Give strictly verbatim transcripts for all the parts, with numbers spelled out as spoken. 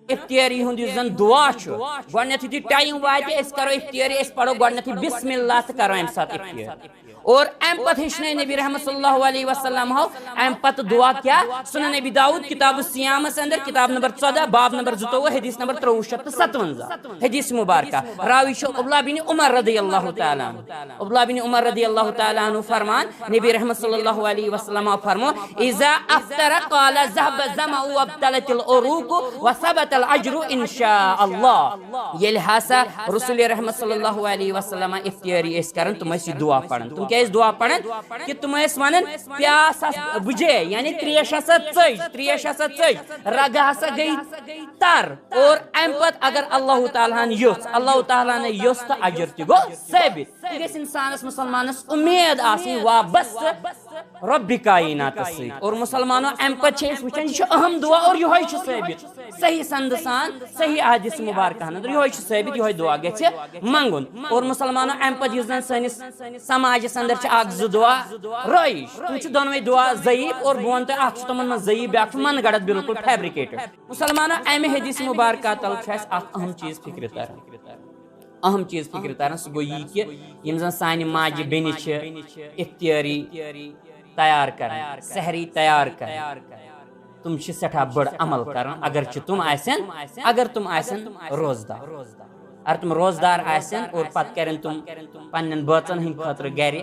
افطاری ہُنٛد یُس زن دعا چھُ، گۄڈٕنیتھ یُتھُے ٹایم واتہِ، أسۍ کرو افطاری، أسۍ پرو گۄڈٕنیتھٕے بسم اللہ تہٕ کرو امہِ ساتہٕ افطار۔ اور امہِ پتہٕ ہیٚچھنٲے نبی رحمت صلی اللہ علیہ وسلم ہو امہِ پتہٕ دعا کیٛاہ؟ سنن ابی داؤد کتاب الصیامس اندر، کتاب نمبر ژۄدہ، باب نمبر زٕتووُہ، حدیث نمبر ترٛوٚوُہ شیٚتھ تہٕ ستونزہ۔ حدیث مبارکہ، راوی چھُ عبداللہ بن عمر رضی اللہ تعالیٰ عنہ۔ عبداللہ بن عمر رضی اللہ تعالیٰ عنہ فرمان، نبی رحمت صلی اللہ علیہ وسلم فرمو، اذا افطر قال ذهب الظمأ وابتلت العروق وثبت الاجر ان شاء اللہ۔ ییٚلہِ ہسا رسول رحمت صلی اللہ علیہ وسلم افطاری ٲسۍ کران، تِم ٲسۍ یہِ دعا پران۔ تِم کیٛاہ ٲسۍ دعا پران؟ کہ تِم ٲسۍ ونان، پیاس ہس بجے، یعنی تریش ہسا ژٔج، تریش ہسا ژٔج، رگہٕ ہسا گٔے تر۔ اور امہِ پتہٕ اگر اللہ تعالیٰ ہن یوٚژھ، اللہ تعالیٰ ہن یوٚژھ تہٕ اجر تہِ گوٚو ثٲبت۔ یہِ گژھِ انسانس، مسلمانس امید آسٕنۍ وابستہٕ رۄبِ کایناتس سۭتۍ۔ اور مسلمانو، امہِ پتہٕ چھِ أسۍ وٕچھان، یہِ چھُ اہم دعا اور یِہوٚے چھُ ثٲبت۔ صحیح سندٕ سان، صحیح احادیث مبارکہن اندر یِہوٚے چھُ ثٲبت، یِہوٚے دعا گژھِ منٛگُن۔ اور مسلمانو، امہِ پتہٕ یُس زن سٲنِس سماجس اندر چھِ اکھ زٕ دعا رٲیِج، تِم چھِ دۄنوَے دعا ضعیف۔ اور بہٕ وَنہٕ تۄہہِ، اکھ چھُ تِمن منٛز ضعیف، بیٛاکھ چھُ من گڑت، بالکل فیبریکیٹڈ۔ مسلمانو، امہِ حدیث مبارکہ تل چھُ اَسہِ اکھ اہم چیٖز فکرِ تران۔ اہم چیٖز فکرِ تران، سُہ گوٚو یی کہِ یِم زن سانہِ ماجہِ بیٚنہِ چھِ افطاری تیار کران، سحری تیار کران، تِم چھِ سٮ۪ٹھاہ بٔڑ عمل کران۔ اگرچہِ تِم آسن، اگر تِم آسن روزدار، اگر تِم روزدار آسن اور پتہٕ کرن تِم پننٮ۪ن بٲژن ہٕنٛدِ خٲطرٕ گرِ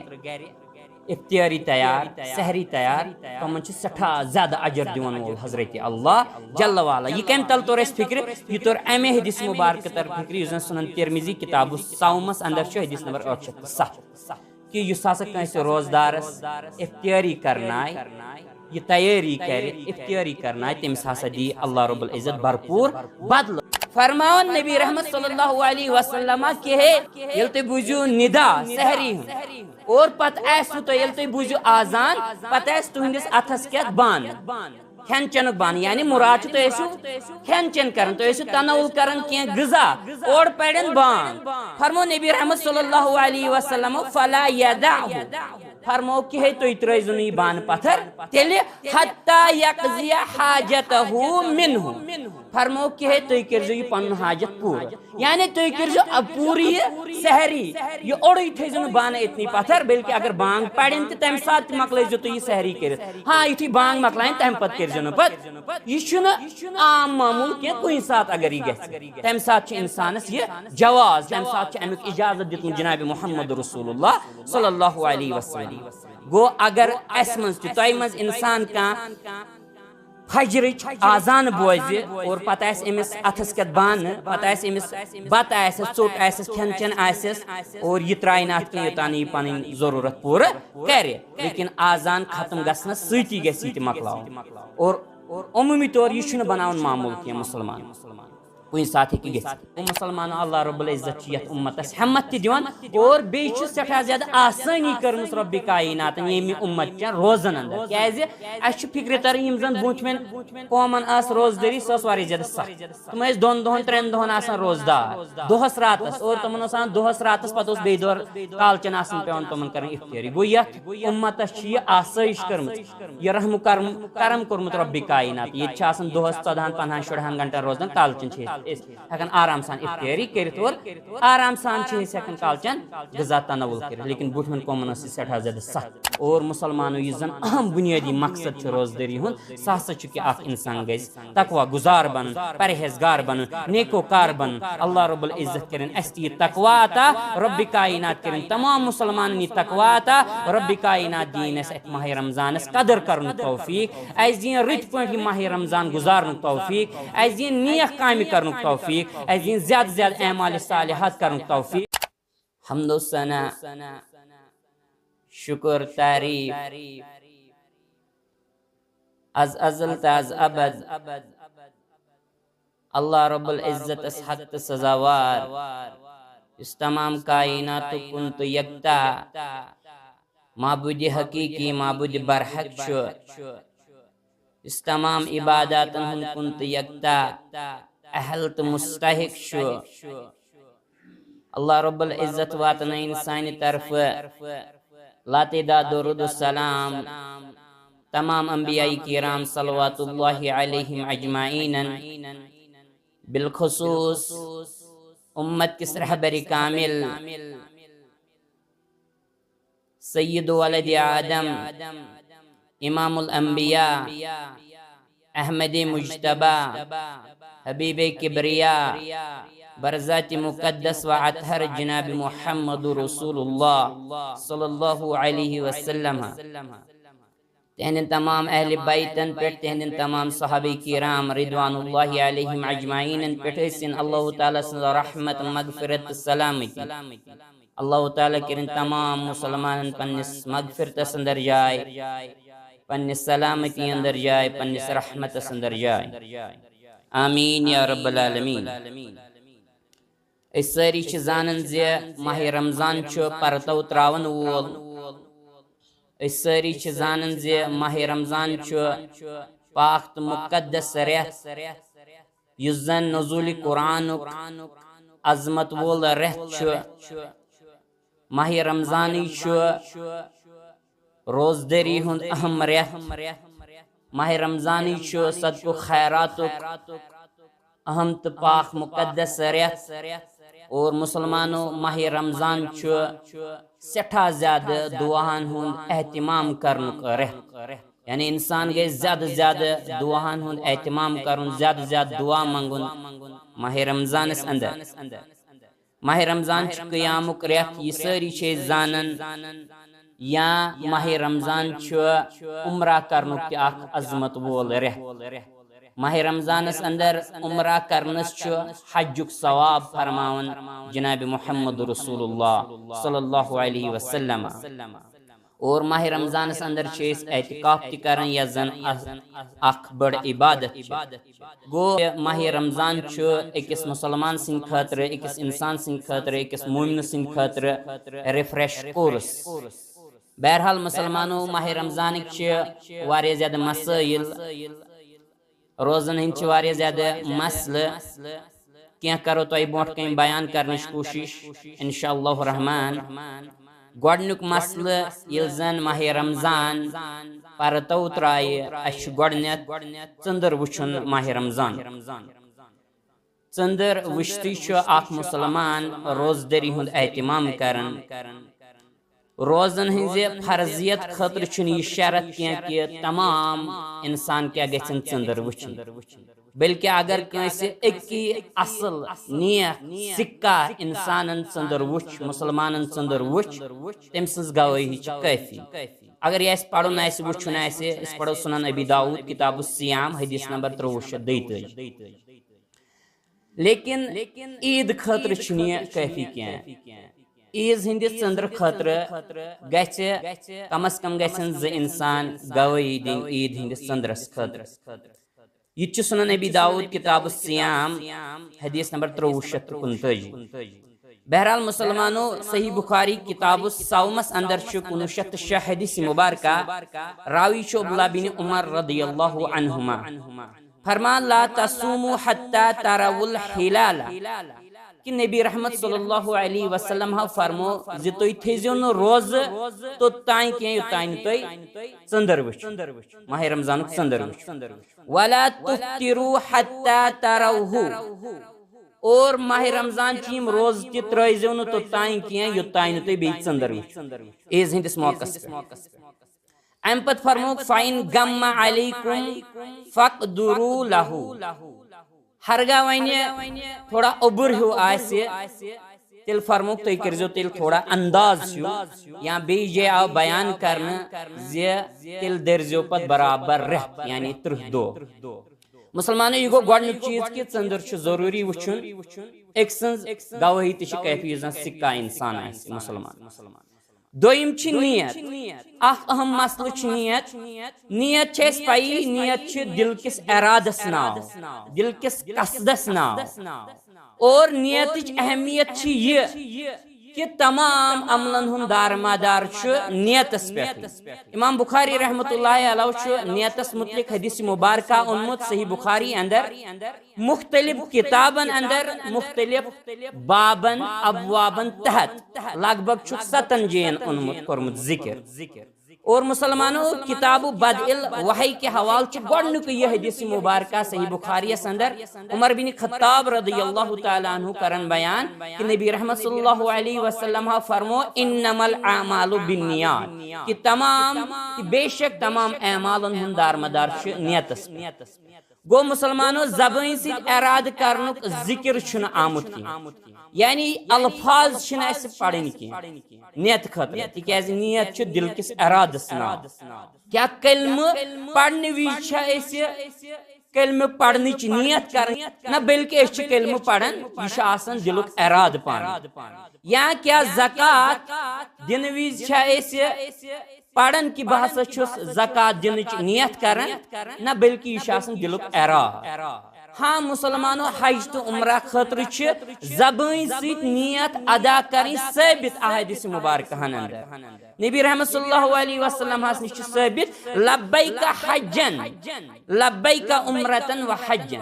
افطاری تیار، سحری تیار، تِمن چھُ سٮ۪ٹھاہ زیادٕ اجر دِوان وول حضرت اللہ جل وعلا۔ یہِ کمہِ تل توٚر اَسہِ فکرِ؟ یہِ توٚر امے حدیث مبارکہٕ تل فکرِ، یُس زن سنن ترمذی کتاب الصومس اندر چھُ، حدیث نمبر ٲٹھ شیٚتھ تہٕ ستھ، کہ یُس ہسا کٲنٛسہِ روزدارس افطاری کرنایہِ، یہِ تیٲری کرِ، افطاری کرنایہِ، تٔمِس ہسا دی اللہ رب العزت بھرپور بدلہٕ۔ فرماوان نبی رحمت صلی اللہ علیہ وسلم کہ ہے، ییٚلہِ تُہۍ بوٗزِو ندا سحری ہُنٛد، اور پتہٕ آسِوٕ تۄہہِ، ییٚلہِ تُہۍ بوٗزِو آزان، پتہٕ آسہِ تُہنٛدِس اتھس کٮ۪تھ بانہٕ، کھٮ۪ن چٮ۪نُک بانہٕ، یعنی مراد چھُ تُہۍ ٲسِو کھٮ۪ن چٮ۪ن کران، تُہۍ ٲسِو تناول کران کینٛہہ غذا، اورٕ پرن بانگ۔ فرمو نبی رحمت صلی اللہ علیہ وسلم، فلا یدعہ، فرمو کہ ہے تُہۍ ترٲیزیو نہٕ یہِ بانہٕ پتھر تیٚلہِ، حتی یقضی حاجتہ منہ، فرمو کہ ہے تُہۍ کٔرزیو یہِ پنُن حاجت پوٗرٕ۔ یعنی تُہۍ کٔرزیو اب پوٗرٕ یہِ سحری، یہِ اوٚڑُے تھٲیزیو نہٕ بانہٕ أتنی پتھر، بلکہِ اگر بانگ پرن تہِ تمہِ ساتہٕ تہِ مۄکلٲیزیو تُہۍ یہِ سحری کٔرِتھ۔ ہاں، یُتھُے بانگ مۄکلاین تمہِ پتہٕ کٔرزیو نہٕ پتہٕ۔ یہِ چھُنہٕ عام معموٗل کینٛہہ، کُنہِ ساتہٕ اگر یہِ گژھِ، تمہِ ساتہٕ چھُ انسانس یہِ جواز، تمہِ ساتہٕ چھُ امیُک اجازت دیُتمُت جناب محمد رسول اللہ صلی اللہ علیہ وسلم۔ گوٚو اگر اسہِ منٛز تہِ، تۄہہِ منٛز انسان کانٛہہ فجرٕچ آزان بوزِ اور پتہٕ آسہِ أمِس اتھس کٮ۪تھ بانہٕ، پتہٕ آسہِ أمِس بتہٕ آسٮ۪س، ژوٚٹ آسٮ۪س، کھٮ۪ن چٮ۪ن آسٮ۪س، اور یہِ ترٛایہِ نہٕ اتھ کینٛہہ یوٚتام نہٕ یہِ پنٕنۍ ضروٗرت پوٗرٕ کرِ۔ لیکن آزان ختم گژھنس سۭتی گژھِ یہِ تہِ مۄکلاوُن۔ اور عموٗمی طور یہِ چھُنہٕ بناوُن معموٗل کینٛہہ مسلمان۔ کُنہِ ساتہٕ ہیٚکہِ گٔژھِتھ۔ گوٚو مسلمانو، اللہ رب العزت چھُ یتھ اُمتس ہمت تہِ دِوان اور بیٚیہِ چھِ سٮ۪ٹھاہ زیادٕ آسٲنی کٔرمٕژ رۄبِ کایناتن ییٚمہِ اُمت چٮ۪ن روزن اندر۔ کیازِ؟ اسہِ چھُ فکرِ تران، یِم زن برونٛٹھمٮ۪ن قومن ٲس روزدٲری، سۄ ٲس واریاہ زیادٕ سخت۔ تِم ٲسۍ دۄن دۄہن، ترٛٮ۪ن دۄہن آسان روزدار، دۄہس راتس، اور تِمن اوس آسان دۄہس راتس، پتہٕ اوس بیٚیہِ دۄہ کالچن آسان پٮ۪وان تِمن کرٕنۍ افطٲری۔ گوٚو، یتھ اُمتس چھِ یہِ آسٲیِش کٔرمٕژ، یہِ رحم و کرم، کرم کوٚرمُت رۄبِ کاینات۔ ییٚتہِ چھِ آسان دۄہس ژۄدہن، پنٛدہن، شُرہن گنٹن روزان، کالچن چھِ أسۍ، أسۍ ہٮ۪کان آرام سان افطٲری کٔرِتھ اور آرام سان چھِ أسۍ ہٮ۪کان کالچن غذا تناول کٔرِتھ۔ لیکن برونٛٹھمٮ۪ن قومن ٲس یہِ سٮ۪ٹھاہ زیادٕ سخت۔ اور مسلمانو یُس زن اہم بنیٲدی مقصد چھُ روزدٲری ہُنٛد، سُہ ہسا چھُ کہِ اکھ انسان گژھِ تقوی گزار بنُن، پرہیزگار بنُن، نیکوکار بنُن۔ اللہ رب العزت کٔرِن اسہِ تہِ یہِ تقوی عطا، رۄبِ کاینات کٔرِن تمام مسلمانن یہِ تقوی عطا، رۄبِ کاینات دِیِن اسہِ اتھ ماہِ رمضانس قدر کرنُک توفیق، اسہِ دِیِن رٕتۍ پٲٹھۍ یہِ ماہِ رمضان گزارنُک توفیق، اسہِ دِیِن نیک کامہِ کرنُک توفیق، اسہِ دِیِن زیادٕ زیادٕ اعمال صالحات کرنُک توفیق۔ حمد و ثنا، شکر، تعریف، از ازل تہٕ از ابد اللہ رب العزتس حق تہٕ سزاوار، یُس تمام کائناتُک کُن تہٕ یکتا معبود حقیقی، معبود برحق چھُ، یُس تمام عباداتن ہُنٛد کُن تہٕ یکتا اہل تہٕ مستحق چھُ۔ اللہ رب العزت واتنٲیِن سانہِ طرفہٕ لاتعداد درود و سلام تمام انبیاء کرام صلوات اللہ علیہم اجمعینن۔ بالخصوص امت کس رہبر کامل، سید ولد آدم، امام الانبیاء، احمد مجتبی، حبیب کبریا، برذات مقدس و اطہر جناب محمد رسول اللہ صلی اللہ علیہ وسلم، تہندین تمام اہل بیتن پٮ۪ٹھ، تہندین تمام صحابہ کرام رضوان اللہ علیہم اجمعین پٮ۪ٹھ ٲسِن اللہ تعالیٰ سٕنٛز رحمت، مغفرت تہٕ سلامتی۔ اللہ تعالیٰ کٔرِن تمام مسلمانن پننِس مغفرتس اندر جاے، پننِس سلامتی اندر جاے، پننِس رحمتس اندر جاے۔ آمین یا رب العالمین۔ أسۍ سٲری چھِ زانان زِ ماہِ رمضان چھُ پرتو تراون وول۔ أسۍ سٲری چھِ زانان زِ ماہِ رمضان چھُ پاک تہٕ مقدس رٮ۪تھ، یُس زن نزول قرآنُک عظمت وول رٮ۪تھ چھُ۔ ماہِ رمضانٕے چھُ روزدٔری ہُنٛد اہم رٮ۪تھ۔ ماہِ رمضانٕے چھُ صدقہٕ خیراتُک اہم تہٕ پاک مقدس رٮ۪تھ۔ اور مسلمانو، ماہِ رمضان چھُ سٮ۪ٹھاہ زیادٕ دعاہن ہُنٛد اہتمام کرنُک رٮ۪تھ۔ یعنی انسان گژھِ زیادٕ زیادٕ دعاہن ہُنٛد اہتمام کرُن، زیادٕ زیادٕ دعا منٛگُن ماہِ رمضانس اندر۔ ماہِ رمضان چھُ قیامُک رٮ۪تھ، یہِ سٲری چھِ أسۍ زانان۔ یا ماہِ رمضان چھُ عمرہ کرنُک تہِ اکھ عظمت وول رٮ۪تھ۔ ماہِ رمضانس اندر عمرہ کرنس چھُ حجُک ثواب فرماوان جناب محمد رسول اللہ صلی اللہ علیہ وسلم۔ اور ماہِ رمضانس اندر چھِ أسۍ اعتکاف تہِ کران، یۄس زن ا-، اکھ بٔڑ عبادت چھِ۔ گوٚو، ماہِ رمضان چھُ أکِس مسلمان سٕنٛدِ خٲطرٕ، أکِس انسان سٕنٛدِ خٲطرٕ، أکِس مومنہٕ سٕنٛدِ خٲطرٕ refresh course۔ بہرحال مسلمانو، ماہِ رمضانٕکۍ چھِ واریاہ زیادٕ مسٲیل، روزن ہٕنٛدۍ چھِ واریاہ زیادٕ مسلہٕ۔ کینٛہہ کرو تۄہہِ برونٛٹھ کنہِ بیان کرنٕچ کوٗشش، انشاء اللہ الرحمن۔ گۄڈنیُک مسلہٕ، ییٚلہِ زن ماہِ رمضان پرتو ترایہِ، اسہِ چھُ گۄڈنیتھ ژٔنٛدٕر وٕچھُن ماہِ رمضان۔ ژٔنٛدٕر وٕچھتٕے چھُ اکھ مسلمان روزدٔری ہُنٛد اہتمام کران۔ روزن ہٕنٛزِ فرضیت خٲطرٕ چھُنہٕ یہِ شرط کینٛہہ کہِ تمام انسان کیٛاہ گژھن ژٔنٛدٕر وٕچھِنۍ، بلکہِ اگر کٲنٛسہِ أکی اصل، نیک، سکہ انسانن ژٔنٛدٕر وٕچھ، مسلمانن ژٔنٛدٕر وٕچھ، تٔمۍ سٕنٛز گوٲہی چھِ کٲفی۔ اگر یہِ اسہِ پرُن آسہِ، وٕچھُن آسہِ، أسۍ پرو سنن ابی داؤد، کتاب الصیام، حدیث نمبر ترٛوٚوُہ شیٚتھ دۄیہِ تٲجی۔ لیکن عید خٲطرٕ چھُنہٕ یہِ کٲفی کینٛہہ۔ عیز ہٕنٛدِ ژٔنٛدرٕ خٲطرٕ گژھِ کم از کم گژھن زٕ انسان گوٲہی دِنۍ عید ہٕنٛدِس ژٔنٛدرس خٲطرٕ۔ یہِ تہِ چھُ سنن ابی داؤد، کتاب الصیام، حدیث نمبر ترٛوٚوُہ شیٚتھ تہٕ کُنتٲجی۔ بہرحال مسلمانو، صحیح بخاری کتاب الصومس اندر چھُ کُنوُہ شیٚتھ تہٕ شےٚ حدیث مبارکہ، راوی چھُ عبداللہ بن عمر رضی اللہ عنہما۔ فرمان، لا تصوموا حتى تروا الهلال، کہ نبی رحمت صلی اللہ علیہ وسلم ہا فرمو زِ تُہۍ تھٲیزیو نہٕ روزٕ توٚتام کینٛہہ یوٚتام نہٕ تُہۍ ژٔنٛدٕر وٕچھِو۔ ماہِ رمضانُک ژٔنٛدٕر وٕچھِو۔ ولا تفطروا حتى تروه، اور ماہِ رمضان چہِ یِم روزٕ تہِ ترٲیزیو نہٕ توٚتام کینٛہہ یوٚتام نہٕ تُہۍ بیٚیہِ ژٔنٛدٕر وٕچھِو عیز ہٕنٛدِس موقعس پٮ۪ٹھ۔ امہِ پتہٕ فرمووُکھ، فَإِنْ غَمَّ عَلَيْكُمْ فَاقْدُرُوا لَهُ۔ ہرگاہ وۄنۍ تھوڑا اوٚبُر ہیوٗ آسہِ، تیٚلہِ فرمووُکھ، تُہۍ کٔرۍزیو تیٚلہِ تھوڑا انداز ہیوٗ، یا بیٚیہِ جایہِ آو بیان کرنہٕ زِ تیٚلہِ دٔرۍزیو پتہٕ برابر رٮ۪تھ، یعنی تٕرٛہ دۄہ۔ مسلمانو، یہِ گوٚو گۄڈٕنیُک چیٖز کہِ ژٔنٛدٕر چھُ ضروٗری وٕچھُن۔ أکۍ سٕنٛز گوٲہی تہِ چھِ کٲفی، یُس زن سکہ انسان آسہِ مسلمان۔ دوٚیِم چھِ نیت۔ اکھ اہم مسلہٕ چھِ نیت۔ نیت چھِ اَسہِ پَیی، نیت چھِ دِل کِس ارادس ناو، دِل کِس قصدس ناو۔ اور نیتٕچ اہمیت چھِ یہِ کہِ تمام عملن ہُنٛد دارمدار چھُ نیتس پٮ۪ٹھٕے۔ امام بخاری رحمتہ اللہ علیہ چھُ نیتس متعلق حدیث مبارکہ اوٚنمُت صحیح بخاری اندر، مختلف کتابن اندر، مختلف بابن، ابوابن تحت لگ بھگ چھُکھ ستن جاین اوٚنمُت، کوٚرمُت ذکر۔ اور مسلمانو، کتاب بدء الوحی کے حوالہٕ چھُ گۄڈٕنیُکُے یہِ حدیث مبارکہ صحیح بخاریَس اندر عمر بن خطاب رضی اللہ تعالیٰ عنہ کران بیان کہ نبی رحمت صلی اللہ علیہ وسلم ہا فرمو، "انما الاعمال بالنیات"، کہ تمام، کہ بے شک تمام اعمالن ہُنٛد دارمدار چھُ نیتس پٮ۪ٹھ۔ گوٚو مسلمانو، زبٲنۍ سۭتۍ ارادٕ کرنُک ذکر چھُنہٕ آمُت کینٛہہ، یعنی الفاظ چھِنہٕ اَسہِ پرٕنۍ کینٛہہ نیتہٕ خٲطرٕ، تِکیازِ نیت چھِ دِل کِس ارادس ناو۔ کیٛاہ کلمہٕ پرنہٕ وِزِ چھا أسۍ کلمہٕ پرنٕچ نیت کرٕنۍ؟ نہ، بلکہِ أسۍ چھِ کلمہٕ پران، یہِ چھُ آسان دِلُک ارادٕ پانہٕ۔ یا کیٛاہ زکوٰۃ دِنہٕ وِزِ چھا أسۍ پران کہِ بہٕ ہسا چھُس زکوٰۃ دِنٕچ نیت کران؟ نہ، بلکہِ یہِ چھُ آسان دِلُک ارادٕ۔ ہاں مسلمانو، حج تہٕ عمرہ خٲطرٕ چھِ زبٲنۍ سۭتۍ نیت ادا کرٕنۍ ثٲبت احادیث مبارکہن اندر۔ نبی رحمت صلی اللہ علیہ وسلم ہس نِش چھُ ثٲبت، "لبیک حجن، لبیک عمرتن و حجن"۔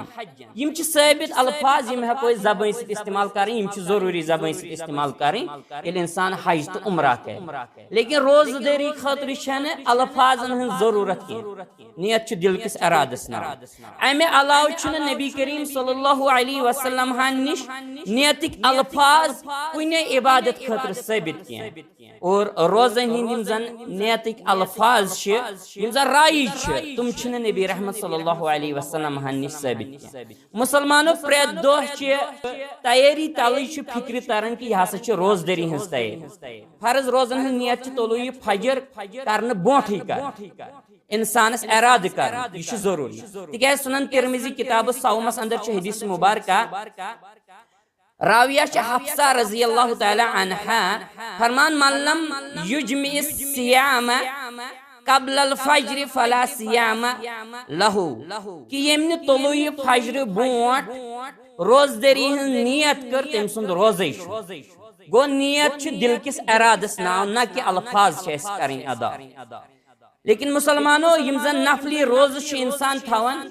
یِم چھِ ثٲبت الفاظ، یِم ہٮ۪کو أسۍ زبٲنۍ سۭتۍ استعمال کرٕنۍ، یِم چھِ ضروٗری زبٲنۍ سۭتۍ استعمال کرٕنۍ، ییٚلہِ انسان حج تہٕ عمرہ کرِ۔ لیکن روزٕ دٲری خٲطرٕ چھنہٕ الفاظن ہٕنٛز ضروٗرت کینٛہہ، نیت چھُ دِل کِس ارادس ناو۔ امہِ علاوٕ چھُنہٕ نبی کریم صلی اللہ علیہ وسلم ہن نِش نیتٕکۍ الفاظ کُنہِ عبادت خٲطرٕ ثٲبت کینٛہہ۔ اور روزن ہٕنٛدۍ یِم زن نیتٕکۍ الفاظ چھِ، یِم زن رایج چھِ، تِم چھِنہٕ نبی رحمت صلی اللہ علیہ وسلم ہن نِش ثٲبت کینٛہہ۔ مسلمانو، پرٛٮ۪تھ دۄہ چہِ تیٲری تلٕے چھُ فکرِ تران کہِ یہِ ہسا چھِ روزدٲری ہٕنٛز تیٲری۔ فرض روزن ہٕنٛز نیت چھِ طلوع فجر کرنہٕ برونٹھٕے کرٕنۍ۔ انسانس ارادٕ کرُن، یہِ چھُ ضروٗری۔ تِکیازِ سنن ترمذی کتاب الصومس اندر چھُ حدیث مبارکہ، راویہ چھِ حفصہ رضی اللہ تعالیٰ عنہا فرمان، "من لم یجمع الصیام قبل الفجر فلا صیام لہ"، کہ ییٚمۍ نہٕ طلوع فجر برونٹھ روزدٲری ہٕنٛز نیت کٔر، تٔمۍ سُنٛد روزے چھُ۔ گوٚو، نیت چھِ دِل کِس ارادس ناو، نہ کہِ الفاظ چھِ اَسہِ کرٕنۍ ادا۔ لیکن مسلمانو، یِم زن نفلی روزٕ چھِ انسان تھاوان،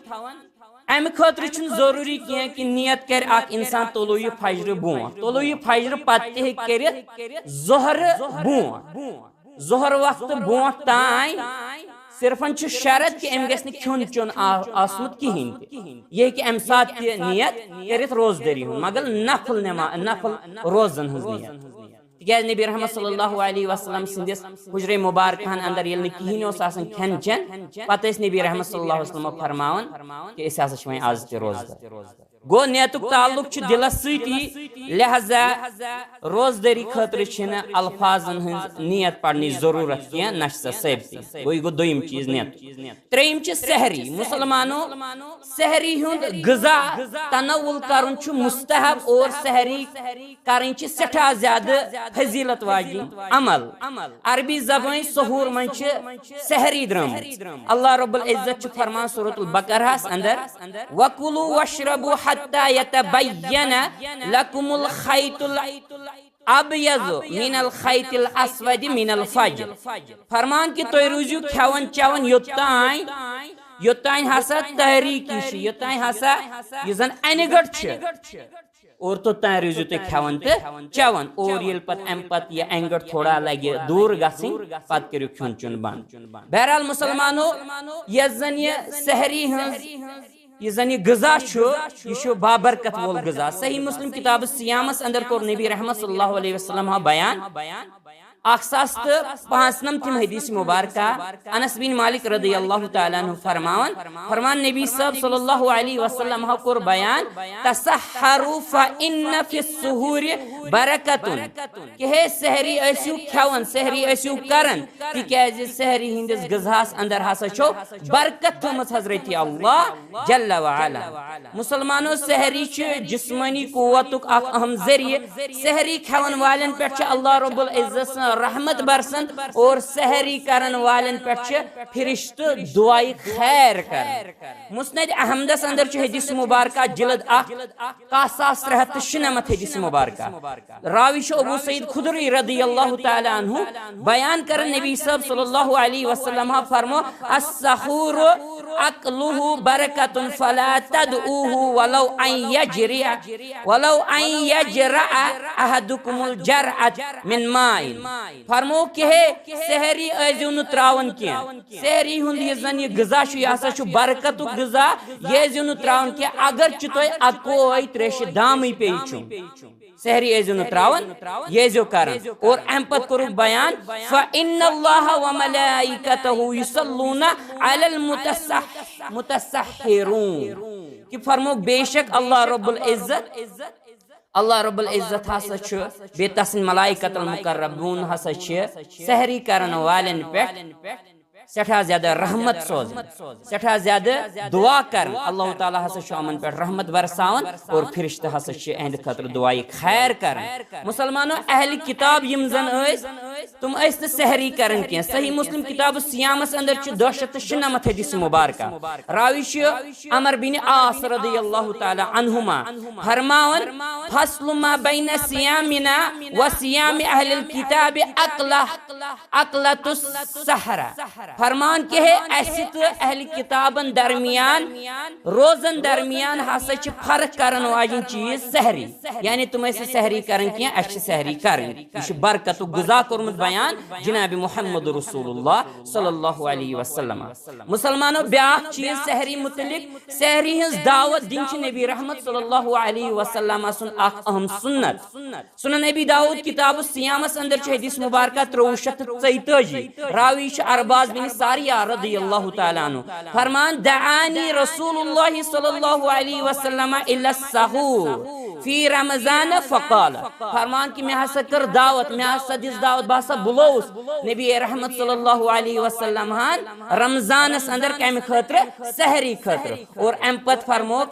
امہِ خٲطرٕ چھُنہٕ ضروٗری کینٛہہ کہِ نیت کرِ اکھ انسان طلوع فجر برونٹھ، طلوع فجر پتہٕ تہِ ہیٚکہِ کٔرِتھ ظہر برونٹھ۔ ظہر وقتہٕ برونٹھ تام صرفن چھُ شرط کہِ أمۍ گژھِ نہٕ کھیوٚن چیوٚن آ-، آسمُت کِہینۍ تہِ۔ یہِ ہیٚکہِ امہِ ساتہٕ تہِ نیت کٔرِتھ روزدٲری ہُنٛد، مگر نفل نما-، نفل روزن ہٕنٛز نیت۔ تِکیازِ نبی رحمت صلی اللہ علیہ وسلم سٕنٛدِس حجرے مبارکہن اندر ییٚلہِ نہٕ کِہینۍ اوس آسان کھٮ۪ن چٮ۪ن، پتہٕ ٲسۍ نبی رحمت صلی اللہ علیہ وسلم فرماوان کہِ أسۍ ہسا چھِ وۄنۍ آز تہِ روزدار۔ گوٚو، نیتُک تعلق چھُ دِلس سۭتی، لہذا روزدٲری خٲطرٕ چھِنہٕ الفاظن ہٕنٛز نیت پرنٕچ ضروٗرت کینٛہہ، نہ چھِ سۄ ثٲبتٕے۔ گوٚو، یہِ گوٚو دوٚیِم چیٖز نیتُک۔ ترٛیٚیِم چھِ سحری۔ مسلمانو، سحری ہُنٛد غذا تناول کرُن چھُ مستحب اور سحری کرٕنۍ چھِ سٮ۪ٹھاہ زیادٕ فضیلت واجیٚنۍ عمل۔ عربی زبٲنۍ سحور منٛز چھِ سحری درٛامٕژ۔ اللہ رب العزت چھُ فرمان سورۃ البقرہس اندر، "وَكُلُوا وَاشْرَبُوا حَتَّى يَتَبَيَّنَ لَكُمُ الْخَيْطُ الْأَبْيَضُ مِنَ الْخَيْطِ الْأَسْوَدِ مِنَ الْفَجْرِ"۔ فرمان کہِ تُہۍ روٗزِو کھٮ۪وان چٮ۪وان یوٚتام، یوٚتام ہسا تٲریٖکی چھِ، یوٚتام ہسا یُس زن انہِ گٔٹ چھِ، اور توٚتام روٗزِو تُہۍ کھٮ۪وان تہٕ چٮ۪وان۔ اور ییٚلہِ پتہٕ امہِ پتہٕ یہِ انہِ گٔٹ تھوڑا لگہِ دوٗر گژھٕنۍ، پتہٕ کٔرِو کھیوٚن چیوٚن بنٛد۔ بہرحال مسلمانو، یۄس زن یہِ سحری ہٕنٛز، یُس زن یہِ غذا چھُ، یہِ چھُ بابرکت وول غذا۔ صحیح مسلم کتاب صیامس اندر کوٚر نبی رحمت صلی اللہ علیہ وسلم ہا بیان۔ اکھ ساس تہٕ پانٛژھ نمتِم حدیث مبارکہ، انس بن مالک رضی اللہ تعالیٰ عنہ فرماوان، فرمان نبی صاحب صلی اللہ علیہ وسلم ہا کوٚر بیان، "تسحروا فإن في السحور بركة"، کہ ہے سحری ٲسِو کھٮ۪وان، سحری ٲسِو کران، تِکیازِ سحری ہٕنٛدِس غذاہس اندر ہسا چھو برکت تھٲومٕژ حضرت اللہ جل و علا۔ مسلمانو، سحری چھِ جسمٲنی قوتُک اکھ اہم ذٔریعہٕ۔ سحری کھٮ۪ون والٮ۪ن پٮ۪ٹھ چھِ اللہ رب العزت سٕنٛز رحمت برسان اور سحری کرن والٮ۪ن پٮ۪ٹھ چھِ فرشتہٕ دعایہِ خیر کران۔ مسند احمدس اندر چھُ حدیث مبارکہ جلد اکھ، کاہ ساس ترٛےٚ ہتھ تہٕ شُنمتھ حدیث مبارکہ۔ راوی چھُ ابو سعید خدری رضی اللہ تعالیٰ عنہ بیان کران، نبی صاحب صلی اللہ علیہ وسلم فرمو، "السحور اکلہ برکۃ فلا تدعوہ ولو ان یجرع، ولو ان یجرع احدکم الجرعۃ من ماء"۔ فرمو کہ ہے، سحری ٲسۍزیو نہٕ تراوان کینٛہہ۔ سحری ہُنٛد یُس زن یہِ غذا چھُ، یہِ ہسا چھُ برکتُک غذا، یہِ ٲسۍزیو نہٕ تراوان کینٛہہ، اگرچہِ تُہۍ اکوے تریشہِ دامٕے پیٚیہِ چیوٚن۔ سحری ٲسۍزیو نہٕ تراوان، یہِ ٲسۍزیو کران۔ اور امہِ پتہٕ کوٚرُکھ بیان، فَإِنَّ اللَّهَ وَمَلَائِكَتَهُ يُصَلُّونَ عَلَى الْمُتَسَحِّرُونَ، کہ فرموک، بے شک اللہ رب العزت، اللہ رب العزت ہسا چھُ، بیٚیہِ تسٕنٛدۍ ملائکۃ المقربون ہسا چھِ سحری کرن والٮ۪ن پٮ۪ٹھ سٮ۪ٹھاہ زیادٕ رحمت سوزان، سٮ۪ٹھاہ زیادٕ دعا کران۔ اللہ تعالیٰ ہسا چھُ یِمن پٮ۪ٹھ رحمت برساوان اور فرشتہٕ ہسا چھِ اہندِ خٲطرٕ دعائے خیر کران۔ مسلمانو، اہل کتاب یِم زن ٲسۍ، تِم ٲسۍ نہٕ سحری کران کینٛہہ۔ صحیح مسلم کتاب الصیامس اندر چھِ دہ شیٚتھ تہٕ شُنمتھ حدیث مبارکہ۔ راوی چھُ عمر بن عاص رضی اللہ تعالیٰ عنہما، فرماوان، فصل ما بین صیامنا و صیام اہل الکتاب اکلہ، اکلۃ السحر۔ فرمان کہ ہے، اسہِ تہٕ اہل کتابن درمیان، روزن درمیان ہسا چھِ فرق کرن واجیٚنۍ چیٖز سحری۔ یعنی تِم ٲسۍ نہٕ سحری کران کینٛہہ، اسہِ چھِ سحری کرٕنۍ۔ یہِ چھُ برکتُک غذا کوٚرمُت بیان جناب محمد رسول اللہ صلی اللہ علیہ وسلم۔ مسلمانو، بیاکھ چیٖز سحری متعلق، سحری ہٕنٛز دعوت دِنۍ چھِ نبی رحمت صلی اللہ علیہ وسلم سُنٛد اکھ اہم سنت۔ سنن ابی داؤد کتاب الصیامس اندر چھِ حدیث مبارکہ ترٛوٚوُہ شیٚتھ تہٕ ژۄیتٲجی۔ راوی چھُ عرباز بن ساریہ رضی اللہ تعالیٰ عنہ۔ فرمان، دعانی رسول اللہ صلی اللہ علیہ وسلم الی السحور فی رمضان فقال۔ فرمان کہ مےٚ ہسا کٔر دعوت، مےٚ ہسا دِژ دعوت، بہٕ ہسا بُلووُس نبی رحمت صلی اللہ علیہ وسلم ہن رمضانس اندر کمہِ خٲطرٕ؟ سحری خٲطرٕ۔ اور امہِ پتہٕ فرموو،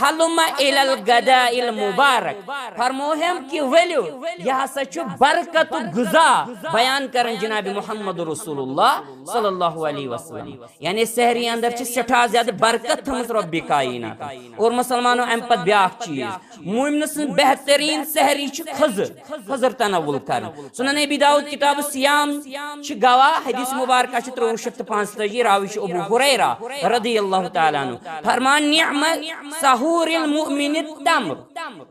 حلم الی الغداء المبارک۔ فرموو ہم کہ ؤلِو، یہِ ہسا چھُ برکتُک غذا بیان کران جناب محمد رسول اللہ صلی اللہ علیہ وسلم۔ یعنی سحری اندر چھِ سٮ۪ٹھاہ زیادٕ برکت تھٲومٕژ رۄبِ کائنات۔ اور مسلمانو، امہِ پتہٕ بیاکھ چیٖز، مومنہٕ سٕنٛز بہتریٖن سحری چھِ خٔزٕر، خٔزٕر تناول کرٕنۍ۔ سنن ابی داؤد کتاب الصیام چھِ گواہ، حدیث مبارکہ چھِ ترٛوٚوُہ شیٚتھ تہٕ پانٛژتٲجی، راوی چھُ ابو ہریرہ رضی اللہ تعالیٰ عنہ۔ فرمان، نعم سحور المؤمن التمر۔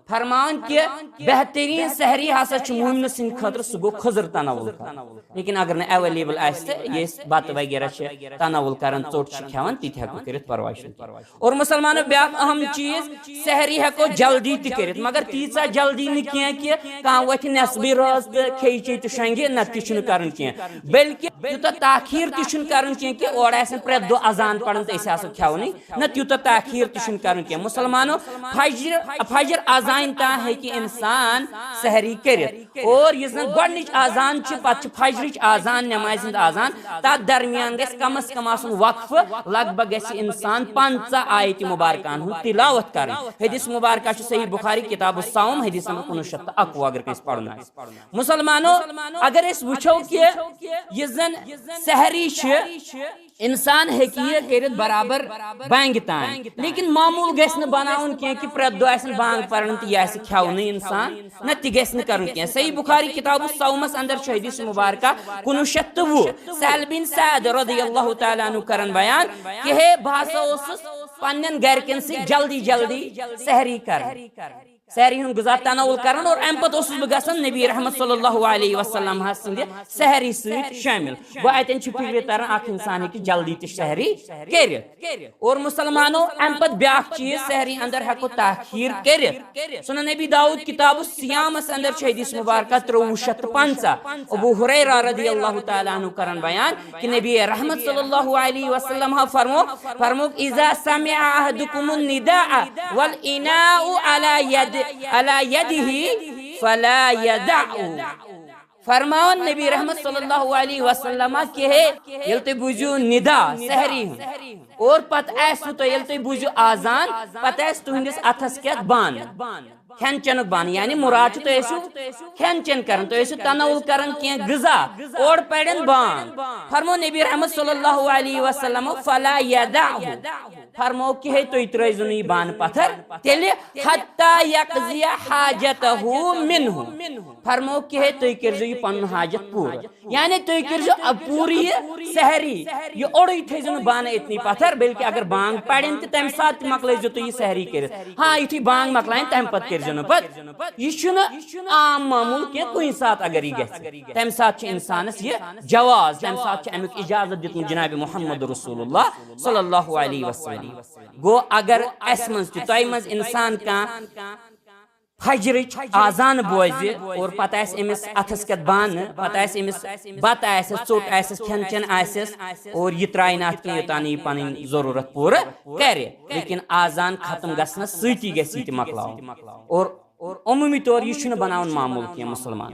فرمان کہ بہتریٖن سحری ہسا چھُ مومنہٕ سٕنٛدِ خٲطرٕ، سُہ گوٚو خٔزٕر تناول کرُن۔ لیکن اگر نہٕ اویلیبل آسہِ تہٕ یہِ أسۍ بتہٕ وغیرہ چھِ تناول کران، ژوٚٹ چھِ کھٮ۪وان، تہِ تہِ ہٮ۪کو کٔرِتھ، پرواے چھُنہٕ۔ اور مسلمانو، بیاکھ اہم چیٖز، سحری ہٮ۪کو جلدی تہِ کٔرِتھ، مگر تیٖژاہ جلدی نہٕ کینٛہہ کہ کانٛہہ وۄتھِ نٮ۪صبٕے رٲژ تہٕ کھیٚیہِ چیٚیہِ تہٕ شۄنٛگہِ، نہ، تہِ چھُنہٕ کرُن کینٛہہ۔ بلکہِ یوٗتاہ تاخیر تہِ چھُنہٕ کرُن کینٛہہ کہ اورٕ آسن پرٛٮ۪تھ دۄہ اذان پران تہٕ أسۍ آسو کھٮ۪ونٕے، نہ، تیوٗتاہ تاخیر تہِ چھُنہٕ کرُن کینٛہہ۔ مسلمانو، فجر، فجر اذان تام ہیٚکہِ انسان سحری کٔرِتھ۔ اور یُس زن گۄڈنِچ اذان چھِ، پتہٕ چھِ فجرٕچ اذان، نمازِ ہُنٛد اذان، تتھ درمیان گژھِ کم از کم آسُن وقفہٕ، لگ بھگ گژھِ انسان پنٛژاہ آیتِ مبارکہن ہُنٛد تلاوت کرٕنۍ۔ حدیث مبارکہ چھُ صحیح بخاری کتاب الصوم، حدیث نمبر کُنوُہ شیٚتھ تہٕ اکوُہ، اگر کٲنٛسہِ پرُن آسہِ۔ مسلمانو، اگر أسۍ وٕچھو کہ یُس زن سحری چھِ، انسان ہیٚکہِ یہِ کٔرِتھ برابر بانگہِ تام، لیکن معموٗل گژھِ نہٕ بناوُن کینٛہہ کہ پرٛٮ۪تھ دۄہ آسن بانگ پران تہٕ یہِ آسہِ کھٮ۪ونٕے انسان، نہ، تہِ گژھِ نہٕ کرُن کینٛہہ۔ صحیح بخاری کتاب الصومس اندر چھُ حدیث مبارکہ کُنوُہ شیٚتھ تہٕ وُہ، سہل بن سعد رضی اللہ تعالیٰ عنہ کران بیان کہ ہے، بہٕ ہسا اوسُس پننٮ۪ن گرِکٮ۪ن سۭتۍ جلدی جلدی سحری کران۔ سحری ہُنٛد غذا تناول کران اور امہِ پتہٕ اوسُس بہٕ گژھان نبی رحمت صلی اللہ علیہ وسلم ہس سٕنٛدِ سحری سۭتۍ شٲمِل۔ گوٚو، اتٮ۪ن چھُ فکرِ تران، اکھ انسان ہیٚکہِ جلدی تہِ سحری کٔرِتھ۔ اور مسلمانو، امہِ پتہٕ بیاکھ چیٖز، سحری اندر ہٮ۪کو تاخیر کٔرِتھ۔ سنن نبی داؤد کتاب الصیامس اندر چھُ حدیث مبارکہ ترٛوٚوُہ شیٚتھ تہٕ پنٛژاہ۔ ابو ہریرہ رضی اللہ تعالیٰ عنہ کران بیان کہ نبی رحمت صلی اللہ علیہ وسلم ہا فرمو، فرموک، اذا سمع احدکم النداء والاناء علی ید، علی یدہ فلا یدعہ۔ فرماوان نبی رحمت صلی اللہ علیہ وسلم کہ ہے، ییٚلہِ تُہۍ بوٗزِو ندا سحری ہُنٛد، اور پتہٕ آسِوٕ تۄہہِ، ییٚلہِ تُہۍ بوٗزِو آزان، پتہٕ آسہِ تُہنٛدِس اتھس کٮ۪تھ بانہٕ، کھٮ۪ن چٮ۪نُک بانہٕ، یعنی مراد چھُ تُہۍ ٲسِو کھٮ۪ن چٮ۪ن کران، تُہۍ ٲسِو تناول کران کینٛہہ غذا، اورٕ پرن بانگ۔ فرمو نبی رحمت صلی اللہ علیہ وسلم، فلا یدعہ، فرمو کہ ہے، تُہۍ ترٲیزیو نہٕ یہِ بانہٕ پتھر تیٚلہِ، حتی یقضی حاجتہ منہ، فرمو کہ ہے، تُہۍ کٔرزیو یہِ پنُن حاجت پوٗرٕ۔ یعنی تُہۍ کٔرزیو اب پوٗرٕ یہِ سحری، یہِ اوٚڑُے تھٲیزیو نہٕ بانہٕ أتنی پتھر، بلکہِ اگر بانگ پرن تہِ تمہِ ساتہٕ تہِ مۄکلٲیزیو تُہۍ یہِ سحری کٔرِتھ۔ ہاں، یُتھُے بانگ مۄکلاین تمہِ پتہٕ کٔرزیو۔ کٔرۍزیو نہٕ پتہٕ۔ یہِ چھُنہٕ عام معموٗل کینٛہہ، کُنہِ ساتہٕ اگر یہِ گژھِ، تَمہِ ساتہٕ چھُ اِنسانَس یہِ جواز، تَمہِ ساتہٕ چھُ اَمیُک اِجازت دیُتمُت جناب محمد رسول اللہ صلی اللہ علیہ وسلم۔ گوٚو، اگر اَسہِ منٛز تہِ، تۄہہِ منٛز اِنسان کانٛہہ فجرٕچ آزان بوزِ اور پتہٕ آسہِ أمِس اَتھَس کٮ۪تھ بانہٕ، پتہٕ آسہِ أمِس بَتہٕ آسٮ۪س، ژوٚٹ آسٮ۪س، کھٮ۪ن چٮ۪ن آسٮ۪س، اور یہِ ترٛایہِ نہٕ اَتھ کینٛہہ یوٚتام نہٕ یہِ پَنٕنۍ ضروٗرت پوٗرٕ کَرِ۔ لیکن آزان ختم گژھنَس سۭتی گژھِ یہِ تہِ مۄکلاوُن۔ اور عموٗمی طور یہِ چھُنہٕ بناوُن معموٗل کینٛہہ مُسلمان۔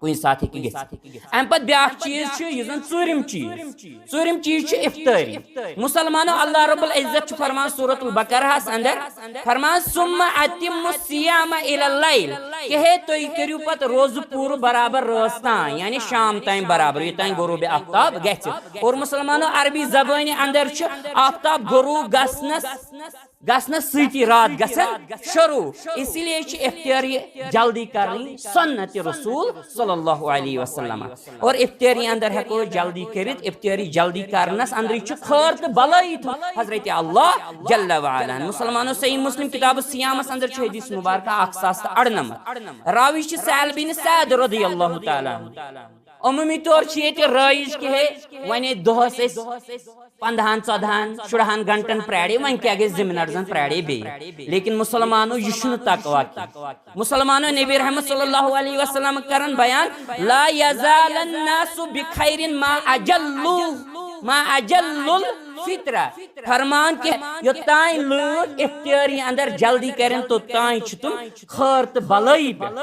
کُنہِ ساتہٕ ہیٚکہِ گٔژھِتھ۔ اَمہِ پتہٕ بیٛاکھ چیٖز چھُ، یُس زَن ژوٗرِم چیٖز، ژوٗرِم چیٖز چھِ افطٲری۔ مُسلمانو، اللہ رب العزت چھُ فرمان سورۃ البقرہَس اندر، فرمان، "ثم اتم الصیام الی اللیل"، کہ ہے تُہۍ کٔرِو پتہٕ روزٕ پوٗرٕ برابر رٲژ تام، یعنی شام تام برابر، یوٚتام غروب آفتاب گژھِ۔ اور مُسلمانو، عربی زبٲنہِ اندر چھُ آفتاب غروب گژھنس گژھنس سۭتی رات گژھن شروع، اسی لیے چھِ افطٲری جلدی کرٕنۍ سنت رسول صلی اللہ علیہ وسلم۔ اور افطٲری اندر ہیٚکو أسۍ جلدی کٔرِتھ، افطٲری جلدی کرنس اندرٕے چھُ خٲر تہٕ بلٲیی تھوٚمُت حضرت اللہ جل وعلا۔ مُسلمانو، صحیح مسلم کتاب الصیامس اندر چھُ حدیث مبارکہ اکھ ساس تہٕ اَرنَمَتھ۔ راوی چھِ سہل بن سعد رضی اللہ تعالیٰ عنہ۔ عموٗمی طور چھِ ییٚتہِ رٲیِج کہِ ہے، وۄنۍ ہے دۄہس أسۍ پندہن، ژۄدہن، شُرہن گھنٹن پرٛارے، وۄنۍ کیٛاہ گژھِ زٕ منٹ زن پرٛارے بیٚیہِ؟ لیکن مُسلمانو، یہِ چھُنہٕ تقویٰ کینٛہہ۔ مُسلمانو، نبی رحمت صلی اللہ علیہ وسلم کرن بیان، "لا یزال الناس بخیر ما اجلوا، ما اجلوا الفطرہ"۔ فرمان کہِ یوٚتام لوٗکھ افطٲری اندر جلدی کرن، توٚتام چھِ تِم خٲر تہٕ بلٲیی پٮ۪ٹھ۔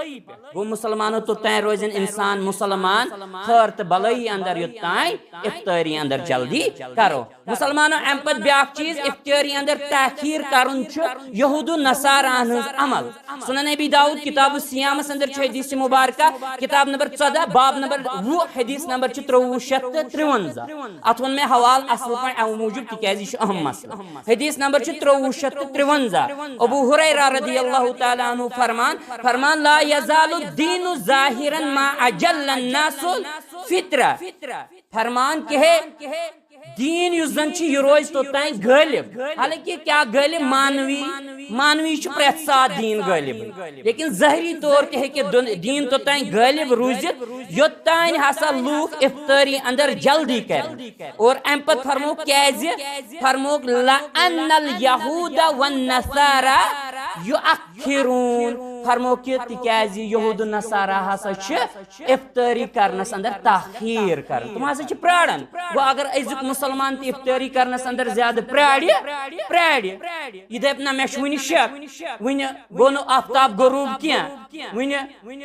گوٚو مُسلمانو، توٚتام روزن انسان مُسلمان خٲر تہٕ بلٲیی اندر، یوٚتام افطٲری اندر جلدی کرو۔ مُسلمانو، امہِ پتہٕ بیٛاکھ چیٖز، افطٲری اندر تاخیر کرُن چھُ یہود و نصاراہن ہٕنٛز عمل۔ سنن ابی داؤد کتاب الصیامس اندر چھُ حدیث مبارکہ، کتاب نمبر ژۄدہ، باب نمبر وُہ، حدیث نمبر چھُ ترٛۆوُہ شیٚتھ تہٕ ترٛونزہ۔ اتھ ووٚن مےٚ حوالہٕ اصل پٲٹھۍ امہِ موٗجوٗب، تِکیازِ یہِ چھُ اہم مسلہٕ۔ حدیث نمبر چھُ ترٛۆوُہ شیٚتھ تہٕ ترٛونزہ۔ ابو ہریرہ رضی اللہ تعالیٰ عنہ فرمان، فرمان، "لا یزال الدین ظاہرا ما اجل الناس الفطرہ"۔ فرمان کہِ ہے، دیٖن یُس زن چھُ، یہِ روزِ توٚتام غٲلب۔ حالانکہِ کیٛاہ غٲلب؟ مانوی، مانوی چھُ پرٛٮ۪تھ ساتہٕ دیٖن غٲلب، لیکن ظٲہری طور تہِ ہیٚکہِ دُن-، دیٖن توٚتام غٲلب روٗزِتھ، یوٚتام ہسا لوٗکھ افطٲری اندر جلدی کرن۔ اور امہِ پتہٕ فرموو کیٛازِ؟ فرمووُکھ، "لأن اليهود والنصارى يؤخرون"۔ فرمووُکھ کہِ تِکیٛازِ یہود و نصارہ ہسا چھِ افطٲری کرنس اندر تاخیر کران، تِم ہسا چھِ پراران۔ گوٚو اگر أزیُک مُسلمان تہِ افطٲری کرنس اندر زیادٕ پرارِ، پرارِ، یہِ دپہِ، "نہ، مےٚ چھُ وُنہِ شک، وُنہِ گوٚو نہٕ آفتاب غروب کینٛہہ، وُنہِ،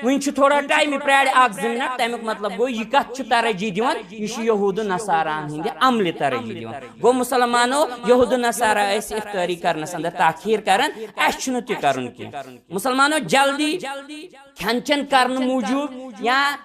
وُنہِ چھُ تھوڑا ٹایم، یہِ پرارِ اکھ زٕ منٹ"، تمیُک مطلب گوٚو یہِ کتھ چھُ ترجیح دِوان، یہِ چھُ یہود و نصاراہن ہٕنٛدِ عملہِ ترجیح دِوان۔ گوٚو مُسلمانو، یہود و نصارہ ٲسۍ افطٲری کرنس اندر تاخیر کران، اسہِ چھُنہٕ تہِ کرُن کینٛہہ۔ مُسلمانو، جلدی کھٮ۪ن چٮ۪ن کرنہٕ موٗجوٗب یا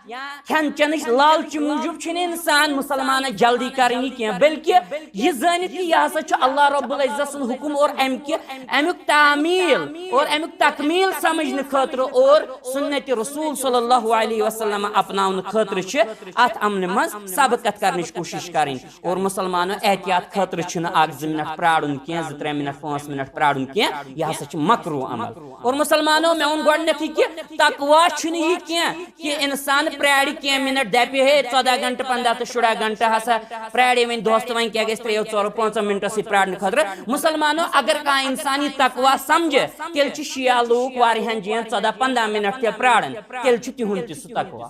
کھٮ۪ن چٮ۪نٕچ لالچہِ موٗجوٗب چھُنہٕ انسان مُسلمانس جلدی کرٕنی کینٛہہ، بلکہِ یہِ زٲنِتھ کہِ یہِ ہسا چھُ اللہ رب العزت سُنٛد حُکُم اور امہِ کہِ، امیُک تعمیل اور امیُک تکمیل سمجھنہٕ خٲطرٕ اور سنت رسول صلی اللہ علیہ وسلم اپناونہٕ خٲطرٕ چھِ اتھ عملہِ منٛز سبقت کرنٕچ کوٗشش کرٕنۍ۔ اور مُسلمانو، احتیاط خٲطرٕ چھُنہٕ اکھ زٕ منٹ پرارُن کینٛہہ، زٕ ترٛےٚ منٹ، پانٛژھ منٹ پرارُن کینٛہہ، یہِ ہسا چھُ مکروہ عمل۔ اور مُسلمانو، مےٚ ووٚن گۄڈٕنیتھٕے کہِ تقویٰ چھُنہٕ یہِ کینٛہہ کہِ انسان پرارِ کینٛہہ منٹ، دپہِ، "ہے، ژۄدہ گھنٹہٕ، پندہ تہٕ شُراہ گھنٹہٕ ہسا پرارے وۄنۍ دۄہس، تہٕ وۄنۍ کیٛاہ گژھِ ترٛیٚیو ژورو پانٛژو منٹو سۭتۍ پرارنہٕ خٲطرٕ؟" مُسلمانو، اگر کانٛہہ انسان یہِ تقویٰ سمجھِ، تیٚلہِ چھِ شیعہ لوٗکھ واریاہن جاین ژۄدہ پندہ منٹ تہِ پراران، تیٚلہِ چھُ تِہُنٛد تہِ سُہ تقویٰ۔